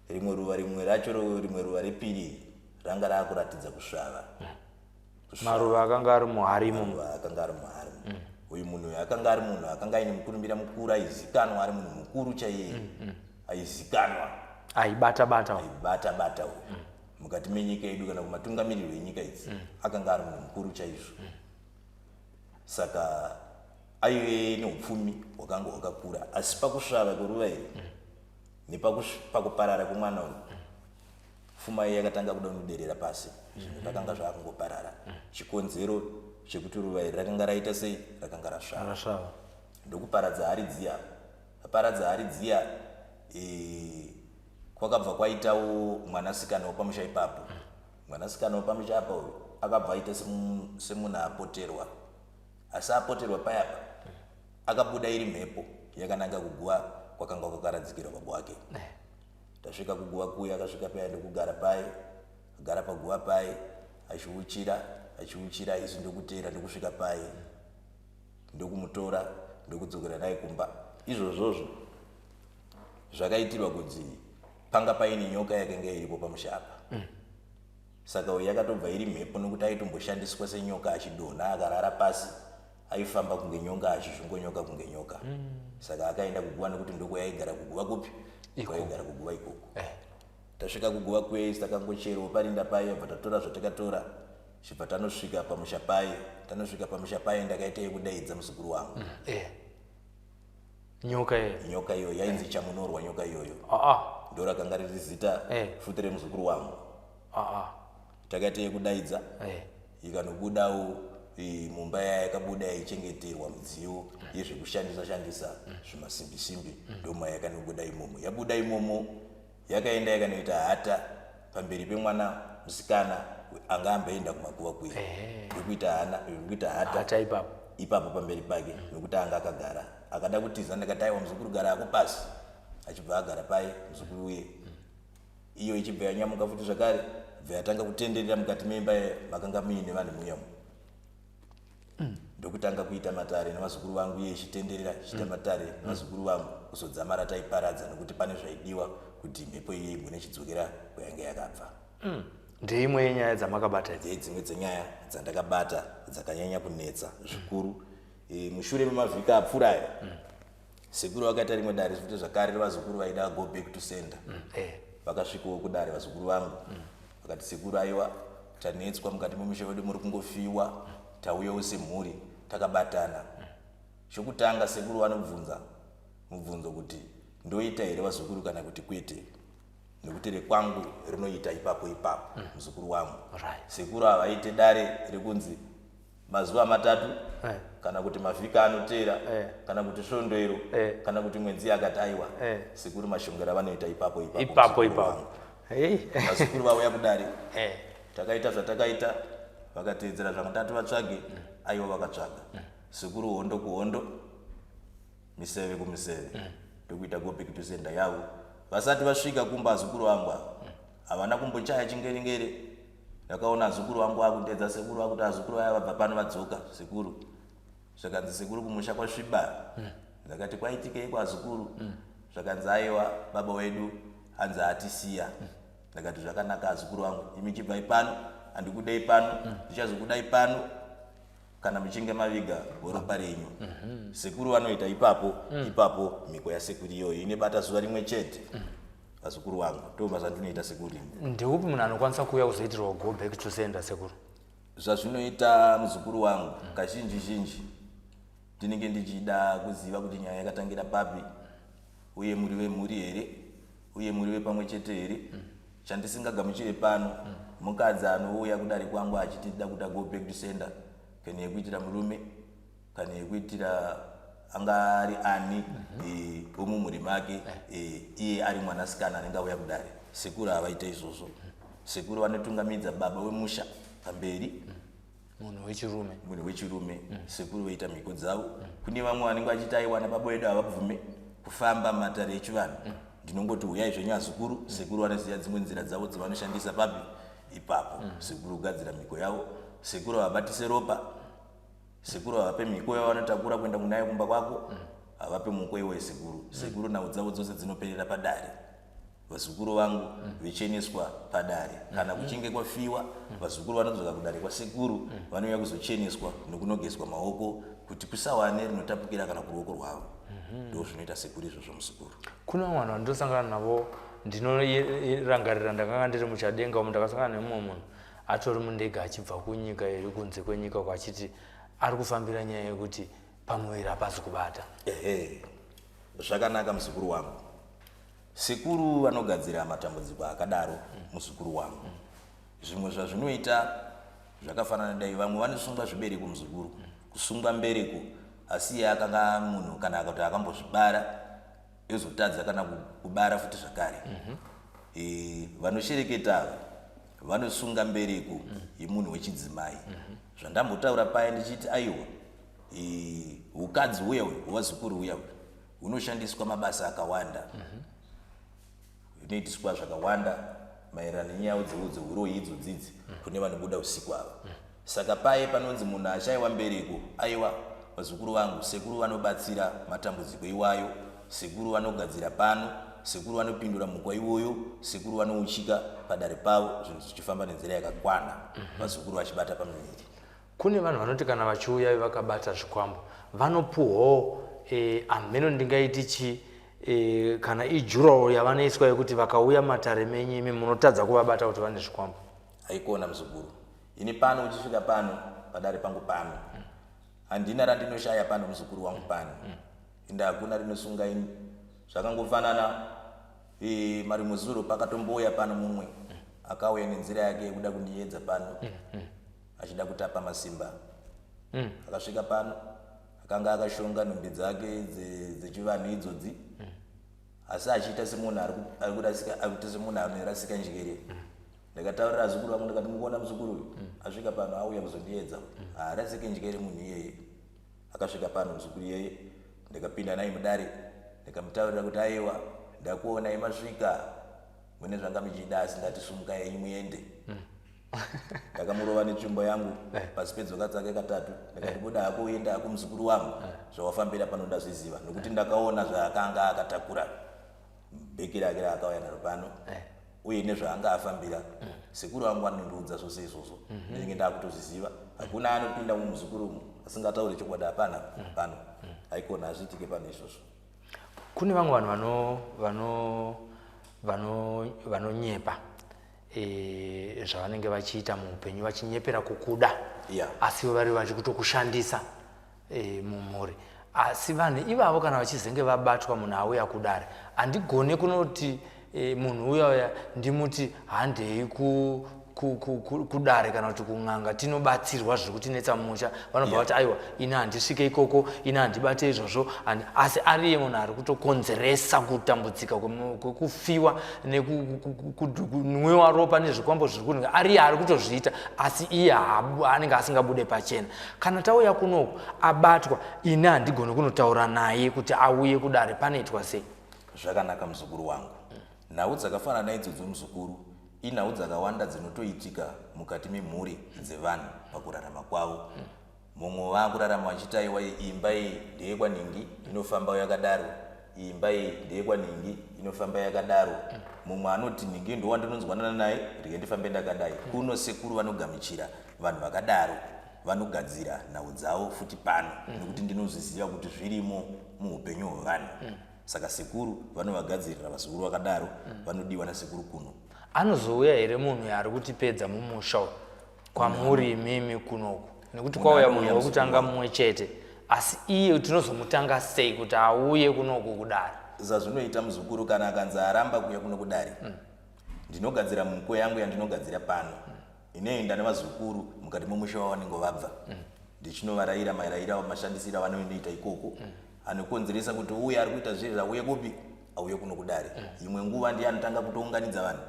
Rimwe ruva, rimwe racho, rimwe ruva repiri ranga raakuratidza kusvava. Maruva akanga ari muhari imomo. Maruva akanga ari muhari. Uyu munhu uyu akanga ari munhu akanga aine mukurumbira mukuru, aizikanwa ari munhu mukuru chaiye. Aizikanwa. Aibata bata. Aibata bata uyu. Mukati menyika yedu kana kumatungamirirwo enyika idzi, akanga ari munhu mukuru chaizvo. Saka aive neupfumi hwakanga hwakakura, asi pakusvava kweruva iri nepakuparara kwemwana uyu, pfuma iyi yakatanga kuda kunoderera pasi. Zvinhu zvakanga zvaakungoparara. Chikonzero chekuti ruva iri rakanga raita sei? Rakanga rasvava. Rasvava. Ndokuparadza hari dziya. Aparadza hari dziya, kwakabva kwaitawo mwanasikana wepamusha ipapo. Mwanasikana wepamusha apa uyu akabva aita semunhu apoterwa. Asi apoterwa payapa, akabuda iri mhepo yakananga kuguva kwakanga kwakaradzikirwa baba wake. Tasvika kuguva kuya, akasvika paya ndokugara pai, agara paguva pai, achiuchira, achiuchira, isu ndokuteera ndokusvika pai, ndokumutora ndokudzokera naye kumba. Izvozvozvo zvakaitirwa kunzi panga paine nyoka yakanga iripo pamusha apa. Saka uyu yakatobva iri mhepo, nokuti aitomboshandiswa senyoka, achidonha akarara pasi, aifamba kunge nyoka, achizvongonyoka kunge nyoka. Saka akaenda kuguva nokuti ndokwayaigara kuguva kupi? Kwaigara kuguva ikoko. Tasvika kuguva kuye, takangocherawo parinda paye, bva tatora zvatakatora, chibva tanosvika pamusha paye. Tanosvika pamusha paye, ndakaita yekudaidza muzukuru wangu. Nyoka iyo. Nyoka iyoyo yainzi Chamunorwa, nyoka iyoyo. Ndo rakanga riri zita futi remuzukuru wangu. Takaita yekudaidza, ikanobudawo mumba yaya. Yakabuda yaichengeterwa midziyo yezvekushandisa shandisa, zvimasimbi simbi, ndoma yakanobuda imomo. Yabuda imomo, yakaenda yakanoita hata pamberi pemwana musikana anga amboenda kumakuva kuya, ndokuita hana, ndokuita hata. Hata ipapo. Ipapo pamberi pake, nokuti anga akagara akada kutiza. Ndakati, "Aiwa muzukuru, gara ako pasi." Achibva agara paye muzukuru uye. Iyo ichibva yanyamuka futi zvakare, bva yatanga kutenderera mukati memba makanga muine vanhu muyamo, ndokutanga kuita matare nevazukuru vangu. Iye ichitenderera ichiita matare nevazukuru vangu kuzodzamara taiparadza, nokuti pane zvaidiwa kuti mhepo iye igone ichidzokera kwayange yakabva. Ndeimwe yenyaya dzamakabata idzi. Dzimwe dzenyaya dzandakabata dzakanyanya kunetsa zvikuru. Mushure memavhiki apfuura aya, sekuru vakaita rimwe dare futi zvakare revazukuru vaida go back to sender. Vakasvikawo kudare vazukuru vangu, vakati, "Sekuru, aiwa, tanetswa mukati memusha wedu, muri kungofiwa, tauyawo semhuri takabatana." Chokutanga sekuru vanobvunza mubvunzo kuti, "Ndoita here vazukuru kana kuti kwete?" Nekuti rekwangu rinoita ipapo ipapo, muzukuru wangu. Sekuru havaite dare rekunzi mazuva 3 kana kuti mavhiki anoteera kana kuti svondo iro kana kuti mwedzi yakati. Aiwa, sekuru mashongera vanoita ipapo ipapo. Ipapo Muzukuru ipapo. wangu. Vazukuru vauya kudare, takaita zvatakaita, vakateedzera zvakatatu vatsvage. Aiwa, vakatsvaga sekuru, hondo kuhondo, miseve kumiseve, ndokuita go back to sender yavo. Vasati vasvika kumba, azukuru vangu ava havana kumbochaya chingerengere. Ndakaona azukuru vangu akundedza sekuru, akuti, "Azukuru vaya vabva pano vadzoka, sekuru." Zvakanzi, "Sekuru, kumusha kwasviba." Ndakati, "Kwaitikei kwazukuru?" Zvakanzi, "Aiwa, baba wedu hanzi atisiya." Ndakati, "Zvakanaka azukuru vangu, imi chibvai pano, handikudei pano, ndichazokudai pano kana muchinge maviga ropa renyu." Sekuru vanoita ipapo ipapo. Mhiko yasekuru iyoyo inebata zuva rimwe chete, vazukuru vangu. Ndobva zvandinoita sekuru ini. Ndeupi munhu anokwanisa kuuya kuzoitirwa go back to sender, sekuru? Zvazvinoita, muzukuru wangu, kazhinji zhinji ndinenge ndichida kuziva kuti nyaya yakatangira papi, uye muri vemhuri here, uye muri vepamwe chete here. Chandisingagamuchire pano, mukadzi anouya kudare kwangu achiti da kuita go back to sender, kana yekuitira murume, kana yekuitira anga ari ani womumhuri make, iye ari mwanasikana anenge auya kudare. Sekuru havaita izvozvo. Sekuru vanotungamidza baba wemusha pamberi. Munhu wechirume. Munhu wechirume. Sekuru voita mhiko dzavo. Kune vamwe vanenge vachiti, "Aiwana baba wedu havabvume kufamba matare echivanhu." Ndinongoti, "Uyai zvenyu azukuru." Sekuru vanoziva dzimwe nzira dzavo dzavanoshandisa papi ipapo. Sekuru kugadzira mhiko yavo, sekuru havabatise ropa. Sekuru havape mhiko yavanotakura kuenda kunayo kumba kwako. Havape muko iwoyo sekuru. Sekuru nhau dzavo dzose dzinoperera padare. Vazukuru vangu vecheneswa padare. Kana kuchinge kwafiwa, vazukuru vanodzoka kudare kwasekuru, vanouya kuzocheneswa nokunogezwa maoko kuti kusawane rinotapukira kana kuruoko rwavo. Ndoo zvinoita sekuru izvozvo muzukuru. Kune vamwe vanhu vandosangana navo ndinorangarira ndakanga ndiri muchadenga umu ndakasangana nemumwe munhu atori mundege achibva kunyika iri kunze kwenyika uko achiti ari kufambira nyaya yekuti pamuviri hapasi kubata. Ehe, zvakanaka muzukuru wangu. Sekuru vanogadzira matambudziko akadaro muzukuru wangu. Zvimwe zvazvinoita zvakafanana dai vamwe vanosungwa zvibereko muzukuru, kusungwa mbereko asi iye akanga munhu kana kuti akambozvibara yozotadza kana kubara futi zvakare. Vanoshereketa ava vanosunga mbereko yemunhu wechidzimai. Zvandambotaura paya ndichiti aiwa hukadzi huya uyu hwevazukuru huya uyu hunoshandiswa mabasa akawanda. Hunoitiswa zvakawanda maererano nenyaya dzeuroyi idzodzidzi kune vanobuda usiku ava. Saka paye panonzi munhu ashaiwa mbereko, aiwa vazukuru vangu, sekuru vanobatsira matambudziko iwayo, sekuru vanogadzira pano, sekuru vanopindura mukwa iwoyo, sekuru vanouchika padare pavo, zvinhu zvichifamba nenzira yakakwana, vazukuru vachibata pamiviri. Kune vanhu vanoti kana vachiuya vakabata zvikwambo vanopuhwawo hameno ndingaiti chi kana ijurawo yavanoiswa yekuti vakauya matare menyu imi munotadza kuvabata kuti vane zvikwambo. Haikona muzukuru, ini pano uchisvika pano padare pangu pano handina randinoshaya pano muzukuru wangu pano ende hakuna rinosunga ini. Zvakangofanana marimwe zuro pakatombouya pano mumwe akauya nenzira yake yekuda kundiedza pano achida kutapa masimba. Akasvika pano akanga akashonga nhumbi dzake dzechivanhu idzodzi asi achiita semunhu ari kurasika, ari kuita semunhu anorasika njere. Ndakataurira azukuru vangu ndikati mukuona muzukuru uyu asvika pano auya kuzondiedza, haarasike njere munhu iyeye. Akasvika pano muzukuru iyeye, ndikapinda naye mudare ndikamutaurira kuti aiwa ndakuonai masvika mune zvanga muchida asi ndati sumukai henyu muende. Ndakamurova netsvimbo yangu pasi pedzoka dzake katatu ndikati buda hako uende hako muzukuru wangu, zvawafambira pano ndazviziva nokuti ndakaona zvaakanga akatakura bheki rake raakauya naro pano uye nezvaanga afambira. Sekuru vangu vanondiudza zvose izvozvo, ndinenge ndakutozviziva. Hakuna anopinda mumuzukuru umu asingatauri chokwadi, hapana pano, haikona, hazviitike pano izvozvo. Kune vamwe vanhu vanonyepa zvavanenge vachiita muupenyu, vachinyepera kukuda asi vari vachikutokushandisa mumhuri. Asi vanhu ivavo kana vachizenge vabatwa, munhu auya kudare, handigone kunoti munhu uya uya ndimuti handei kudare kana kuti kun'anga tinobatsirwa zviri kutinetsa mumusha. Vanobva vati aiwa ini handisvike ikoko, ini handibate izvozvo, asi ariye munhu ari kutokonzeresa kutambudzika kwekufiwa nekunwiwa ropa nezvikwambo zviri kunhuka, ariye ari kutozviita asi iye anenge asingabude pachena. Kana tauya kunoku abatwa, ini handigoni kunotaura naye kuti auye kudare, panoitwa sei? Zvakanaka muzukuru wangu. Nhau dzakafanana naidzodzo muzukuru inhau dzakawanda dzinotoitika mukati memhuri dzevanhu pakurarama kwavo. Mumwe vakurarama vachiti aiwa imba iyi ndeyekwanhingi inofamba yakadaro, imba iyi ndeyekwanhingi inofamba yakadaro. Mumwe anoti nhingi ndowandinonzwanana naye rege ndifambe ndakadai. Kuno sekuru vanogamuchira vanhu vakadaro, vanogadzira nhau dzavo futi pano nekuti ndinozviziva kuti zvirimo muupenyu hwevanhu. Saka sekuru vanovagadzirira vazukuru vakadaro vanodiwa nasekuru kuno. Anozouya here munhu ari kutipedza mumusha uyu kwamuri imimi kunoku? Nekuti kwauya munhu wekutanga mumwe chete, asi iye tinozomutanga sei kuti auye kunoku kudare? Zvazvinoita muzukuru kana akanzi aramba kuuya kuno kudare, ndinogadzira mhuko yangu yandinogadzira pano inoenda nevazukuru mukati memusha wavanenge vabva, ndichinovarayira marayiro mashandisiro avanoita ikoko anokonzeresa kuti uye ari kuita zvinhu auye kupi, auye kuno kudare. Imwe nguva ndiye anotanga kutounganidza vanhu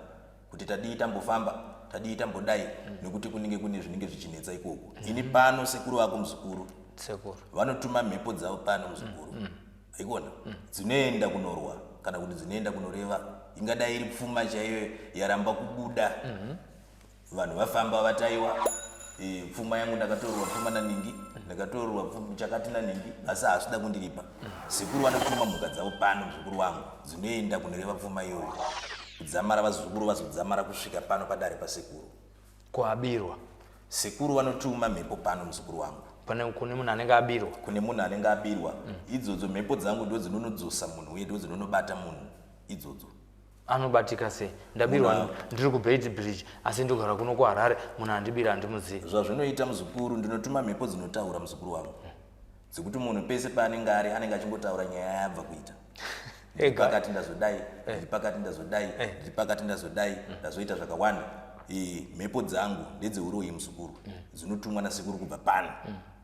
kuti tadii tambofamba, tadii tambodai, nekuti kunenge kune zvinenge zvichinetsa ikoko. Ini pano sekuru vako muzukuru, Sekuru vanotuma mhepo dzavo pano muzukuru, haikona dzinoenda kunorwa kana kuti dzinoenda kunoreva, ingadai iri pfuma chaiyo yaramba kubuda. Vanhu vafamba vataiwa Pfuma yangu ndakatorerwa pfuma naningi, ndakatorerwa chakati naningi, asi haasida kundiripa. Sekuru vanotuma mhuka dzavo pano, muzukuru wangu, dzinoenda kunoreva pfuma iyoyo kudzamara vazukuru vazodzamara kusvika pano padare pasekuru. Kuabirwa. Sekuru vanotuma mhepo pano, muzukuru wangu. Pane kune munhu anenge abirwa. Kune munhu anenge abirwa. Idzodzo mhepo dzangu ndo dzinonodzosa munhu uye ndo dzinonobata munhu idzodzo. Anobatika sei? Ndabirwa ndiri kuBeitbridge, asi ndogara kuno kuHarare, munhu andibira handimuzivi. Zvazvinoita, muzukuru, ndinotuma mhepo dzinotaura, muzukuru wangu, dzekuti munhu pese paanenge ari anenge achingotaura nyaya yaabva kuita. Ndiri pakati ndazodai, ndiri pakati ndazodai, ndiri pakati ndazodai, ndazoita zvakawanda. Mhepo dzangu ndedzeuroyi, muzukuru, dzinotumwa nasekuru kubva pano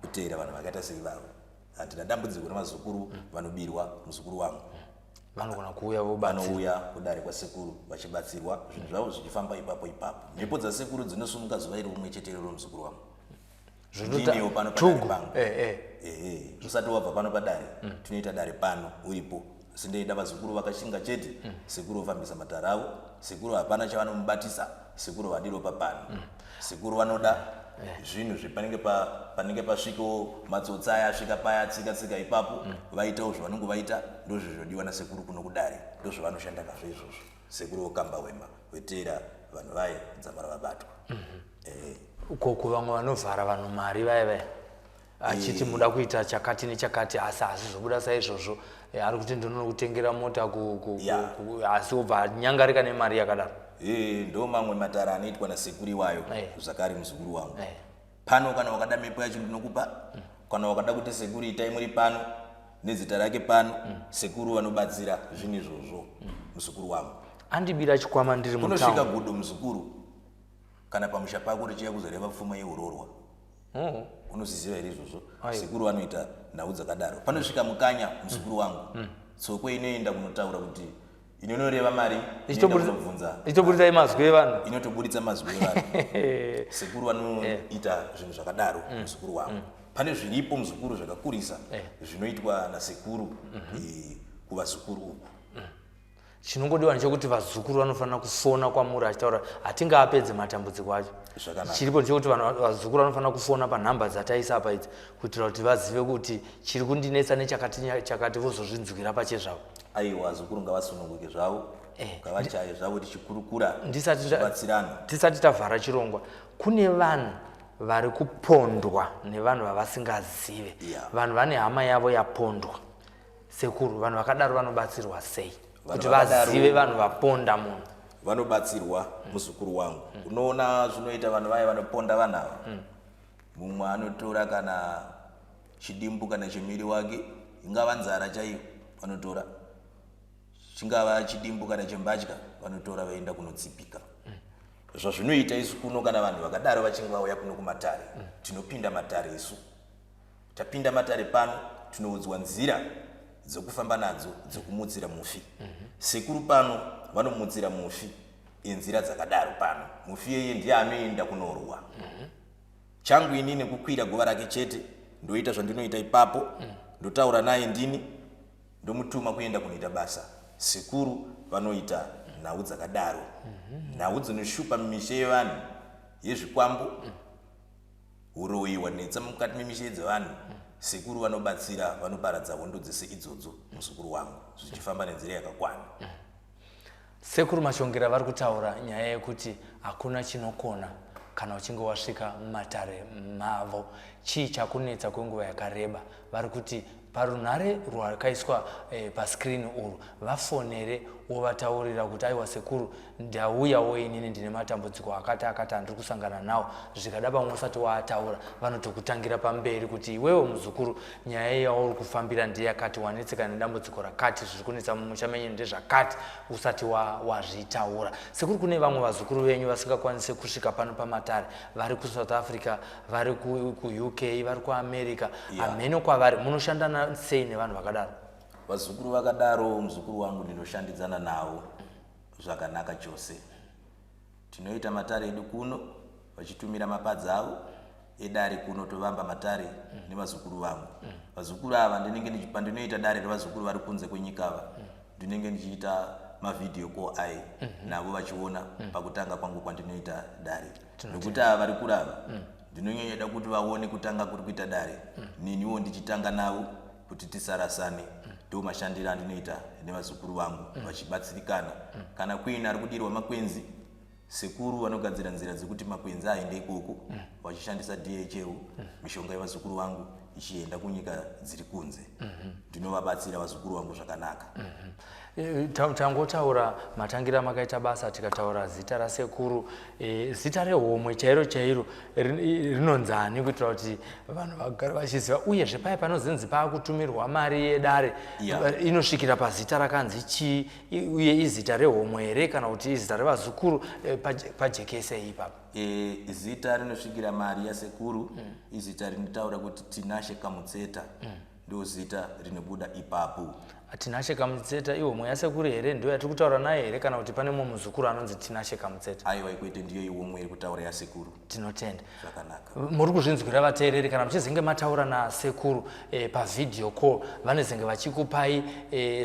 kuteera vanhu vakaita seivavo. Handina dambudziko nemazukuru vanobirwa, muzukuru wangu. Vanogona kuuya vobatsira. Vanouya kudare kwasekuru vachibatsirwa, zvinhu zvavo zvichifamba ipapo ipapo. Mhepo dzasekuru dzinosumuka zuva iri rimwe chete iroro, muzukuru wangu. Ndiniwo pano padare Tugu. pangu. Ehe, usati wabva pano padare, tinoita dare pano uripo, asi ndoida vazukuru vakashinga chete. Sekuru vofambisa matare avo. Sekuru hapana chavanomubatisa. Sekuru vadiropa pano. Sekuru vanoda zvinhu zvepanenge panenge pasvikawo matsotsi aya, asvika paya, tsika tsika ipapo, vaitawo zvavanenge vaita. Ndozvo nasekuru kuno kudare, ndozvavanoshanda nazvo izvozvo. Sekuru vokamba hwema veteera vanhu vaye dzamara vabatwa. Koko vamwe vanovhara vanhu mari vaya vaya, achiti muda kuita chakati nechakati, asi hazvizobuda saizvozvo. Ari kuti ndinonokutengera mota asi obva anyangarika nemari yakadaro. Ndo mamwe matara anoitwa nasekuru iwayo. Zvakare, muzukuru wangu, pano kana wakada mhepo yacho ndinokupa. Kana wakada kuti sekuru itai muri pano nezita rake pano, sekuru vanobatsira zvinhu izvozvo, muzukuru wangu. Andibira chikwama ndiri Kunosvika mutown. gudo, muzukuru, kana pamusha pako richiya kuzoreva pfuma yeurorwa. Unozviziva here izvozvo? Aiwa. Sekuru vanoita nhau dzakadaro. Panosvika mukanya, muzukuru wangu, tsokwe inoenda kunotaura kuti inonoreva mari, inoenda kunobvunza. Ichitoburisai mazwi evanhu. Inotoburitsa mazwi evanhu. Sekuru vanoita zvinhu zvakadaro, muzukuru wangu. Pane zviripo, muzukuru, zvakakurisa zvinoitwa nasekuru kuvazukuru uku. Chinongodiwa ndechekuti vazukuru vanofanira kufona kwamuri achitaura, hatingaapedze matambudziko acho. Zvakanaka. Chiripo ndechekuti vanhu, vazukuru vanofanira kufona panhamba dzataisa apa idzi, kuitira kuti vazive kuti chiri kundinetsa nechakati chakati, vozozvinzwira pachezvavo. Aiwa, vazukuru ngavasununguke zvavo, ngavachaye zvavo tichikurukura, Ndisati tichibatsirana. Tisati tavhara chirongwa, kune vanhu vari kupondwa nevanhu vavasingazive. Vanhu vane hama yavo yapondwa. Sekuru, vanhu vakadaro vanobatsirwa sei Vanhu kuti vazive vanhu vaponda munhu? Vanobatsirwa, muzukuru wangu. Unoona zvinoita vanhu vaya vanoponda vanhu ava, mumwe anotora kana chidimbu kana chemiri wake, ingava nzara chaiyo vanotora, chingava chidimbu kana chembatya vanotora, vaenda kunotsipika. Zvazvinoita isu kuno, kana vanhu vakadaro vachinge vauya kuno kumatare, tinopinda matare isu. Tapinda matare pano, tinoudzwa nzira dzokufamba nadzo dzokumutsira mufi. Sekuru pano vanomutsira mufi enzira dzakadaro pano. Mufi yeye ndiye anoenda kunorwa. Changu inini kukwira guva rake chete, ndoita zvandinoita ipapo, ndotaura naye ndini, ndomutuma kuenda kunoita basa. Sekuru vanoita nhau dzakadaro, nhau dzinoshupa mumisha yevanhu, yezvikwambo, uroyi hwanetsa mukati memisha dzevanhu. Sekuru vanobatsira, vanoparadza hondo dzese idzodzo, muzukuru wangu, zvichifamba nenzira yakakwana. Sekuru Mashongera vari kutaura nyaya yekuti hakuna chinokona kana uchinge wasvika mumatare mavo. Chii chakunetsa kwenguva yakareba? Vari kuti parunhare rwakaiswa pascreen urwu, vafonere wovataurira kuti aiwa sekuru, ndauyawo inini, ndine matambudziko akati akati andiri kusangana nawo. Zvikada pamwe usati waataura, vanotokutangira pamberi kuti iwewe muzukuru, nyaya yauri kufambira ndeyakati, wanetseka nedambudziko rakati, zviri kunetsa mumusha menyu ndezvakati, usati wazvitaura. Sekuru, kune vamwe vazukuru venyu vasingakwanisi kusvika pano pamatare, vari kuSouth Africa, vari kuUK, vari kuAmerica, hameno kwavari. Munoshandana sei nevanhu vakadaro? Vazukuru vakadaro, muzukuru wangu, ndinoshandidzana navo zvakanaka chose. Tinoita matare edu kuno, vachitumira mapadza avo edare kuno, tovamba matare nevazukuru vangu. Vazukuru ava ndinenge pandinoita dare revazukuru vari kunze kwenyika ava, ndinenge ndichiita mavideo call ai navo vachiona pakutanga kwangu kwandinoita dare, nokuti ava vari kurava. Ndinonyanya da kuti vaone kutanga kuri kuita dare neniwo ndichitanga navo kuti tisarasane. Ndo mashandiro andinoita nevazukuru vangu vachibatsirikana. Kana kuine ari kudirwa makwenzi, sekuru vanogadzira nzira dzekuti makwenzi aende ikoko vachishandisa DHL, mishonga yevazukuru vangu ichienda kunyika dziri kunze. Ndinovabatsira vazukuru vangu zvakanaka. Tangotaura matangira makaita basa, tikataura zita rasekuru, zita rehomwe chairo chairo rinonzani kuitira kuti vanhu vagare vachiziva? Uyezve paya panozinzi paakutumirwa mari yedare, inosvikira pazita rakanzi chii, uye izita rehomwe here kana kuti izita revazukuru? Pajekesei ipapo. Zita rinosvikira mari yasekuru izita rinotaura kuti Tinashe Kamutseta. Ndo zita rinobuda ipapo. Tinashe Kamutseta ihomwe yasekuru here? Ndo yatiri kutaura naye here, kana kuti pane mumwe muzukuru anonzi Tinashe Kamutseta? Aiwa, ikwete, ndiyo ihomwe iri kutaura yasekuru. Tinotenda. Zvakanaka. Muri kuzvinzwira, vateereri. Kana muchizenge mataura nasekuru pavideo call, vanezenge vachikupai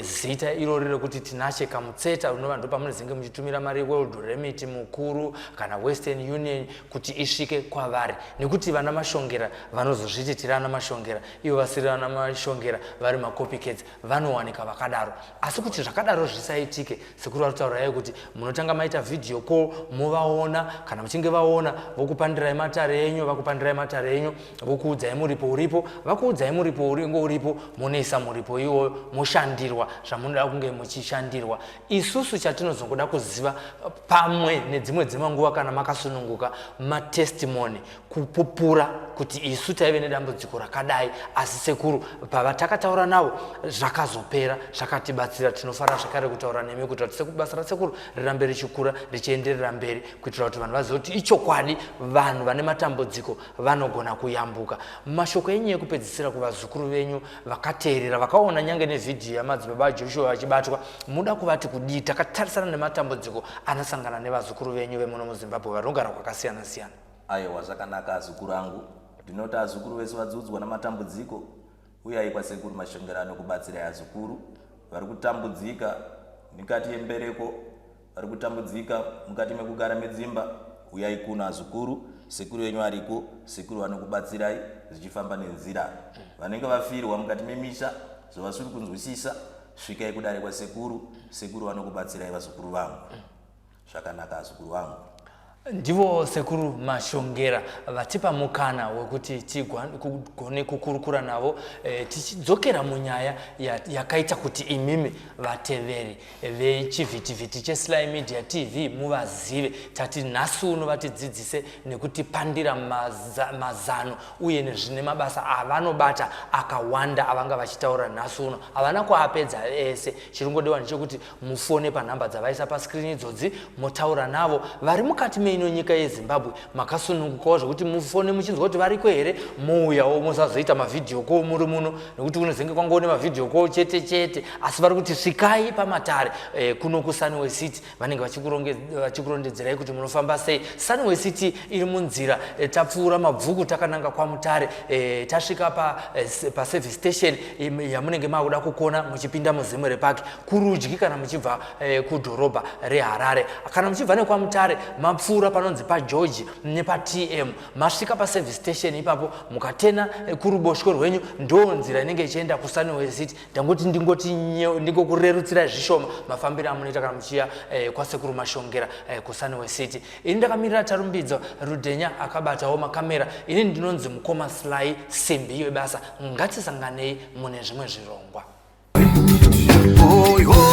zita irori rekuti Tinashe Kamutseta, rinova ndo pamunezenge muchitumira mari World Remit mukuru kana Western Union kuti isvike kwavari, nekuti vana Mashongera vanozozviti tiri ana Mashongera, ivo vasiri vana Mashongera, vari macopycats, vanowanika vakadaro. Asi kuti zvakadaro zvisaitike, sekuru vari kutaura kuti munotanga maita video call, movaona. Kana muchinge vaona, vokupandirai matare enyu. Vakupandirai matare enyu, vokuudzai muripo uripo. Vakuudzai muripo uringo uripo, munoisa muripo iwoyo, moshandirwa zvamunoda kunge muchishandirwa. Isusu chatinozongoda kuziva pamwe nedzimwe dzemanguva, kana makasununguka, matestimony, kupupura kuti isu taive nedambudziko rakadai, asi sekuru pavatakataura navo zvakazopera, zvakatibatsira. Tinofanira zvakare kutaura nemi kuitira kuti basa rasekuru rirambe richikura, richienderera mberi, kuitira kuti vanhu vazive kuti ichokwadi, vanhu vane matambudziko vanogona kuyambuka. Mashoko enyu ekupedzisira kuvazukuru venyu vakateerera, vakaona nyange nevhidhiyo yamadzibaba aJoshua vachibatwa, muda kuvati kudii, takatarisana nematambudziko anosangana nevazukuru venyu vemuno muZimbabwe vanogara kwakasiyana siyana? Aiwa, zvakanaka, azukuru angu. Ndinoti azukuru vese vadziudzwa namatambudziko, uyai kwasekuru Mashongera, anokubatsirai. Azukuru vari kutambudzika mukati yembereko, vari kutambudzika mukati mekugara medzimba, uyai kuno azukuru, sekuru venyu ariko. Sekuru vanokubatsirai zvichifamba nenzira. Vanenge vafirwa mukati memisha, zvavasiri kunzwisisa, svikai kudare kwasekuru, sekuru vanokubatsirai, vazukuru vangu. Zvakanaka, azukuru vangu. Ndivo sekuru Mashongera vatipa mukana wekuti tigone kukurukura navo, tichidzokera munyaya yakaita kuti imimi vateveri vechivhitivhiti cheSly Media TV muvazive. Tati nhasi uno vatidzidzise nekutipandira mazano uye nezvine mabasa avanobata akawanda avanga vachitaura nhasi uno. Havana kuapedza ese. Chirongodiwa ndechekuti mufone panhamba dzavaisa paskrini idzodzi, motaura navo. Vari mukati meino nyika yeZimbabwe, makasunungukawo zvekuti mufone muchinzwa kuti variko here, mouyawo. Musazoita mavideo call muri muno, nekuti kunozenge kwangoone mavideo call chete chete. Asi vari kuti svikai pamatare kuno kuSunway City, vanenge vachikurondedzerai kuti munofamba sei. Sunway City iri munzira, tapfuura Mabvuku takananga kwaMutare, tasvika paservice station yamunenge makuda kukona muchipinda muZimre Park, kurudyi kana muchibva kudhorobha reHarare. Kana muchibva nekwaMutare, mapfuura panonzi paGeorge nepaTM, masvika paservice station ipapo, mukatena kuruboshwe rwenyu, ndo nzira inenge ichienda kuSunway City. Ndangoti ndingoti ndingokurerutsirai zvishoma mafambiro amunoita kana muchiya kwasekuru Mashongera kuSunway City. Ini ndakamirira Tarumbidzo Rudhenya akabatawo makamera. Ini ndinonzi Mukoma Sly, simbi yebasa. Ngatisanganei mune zvimwe zvirongwa. Oi, oi.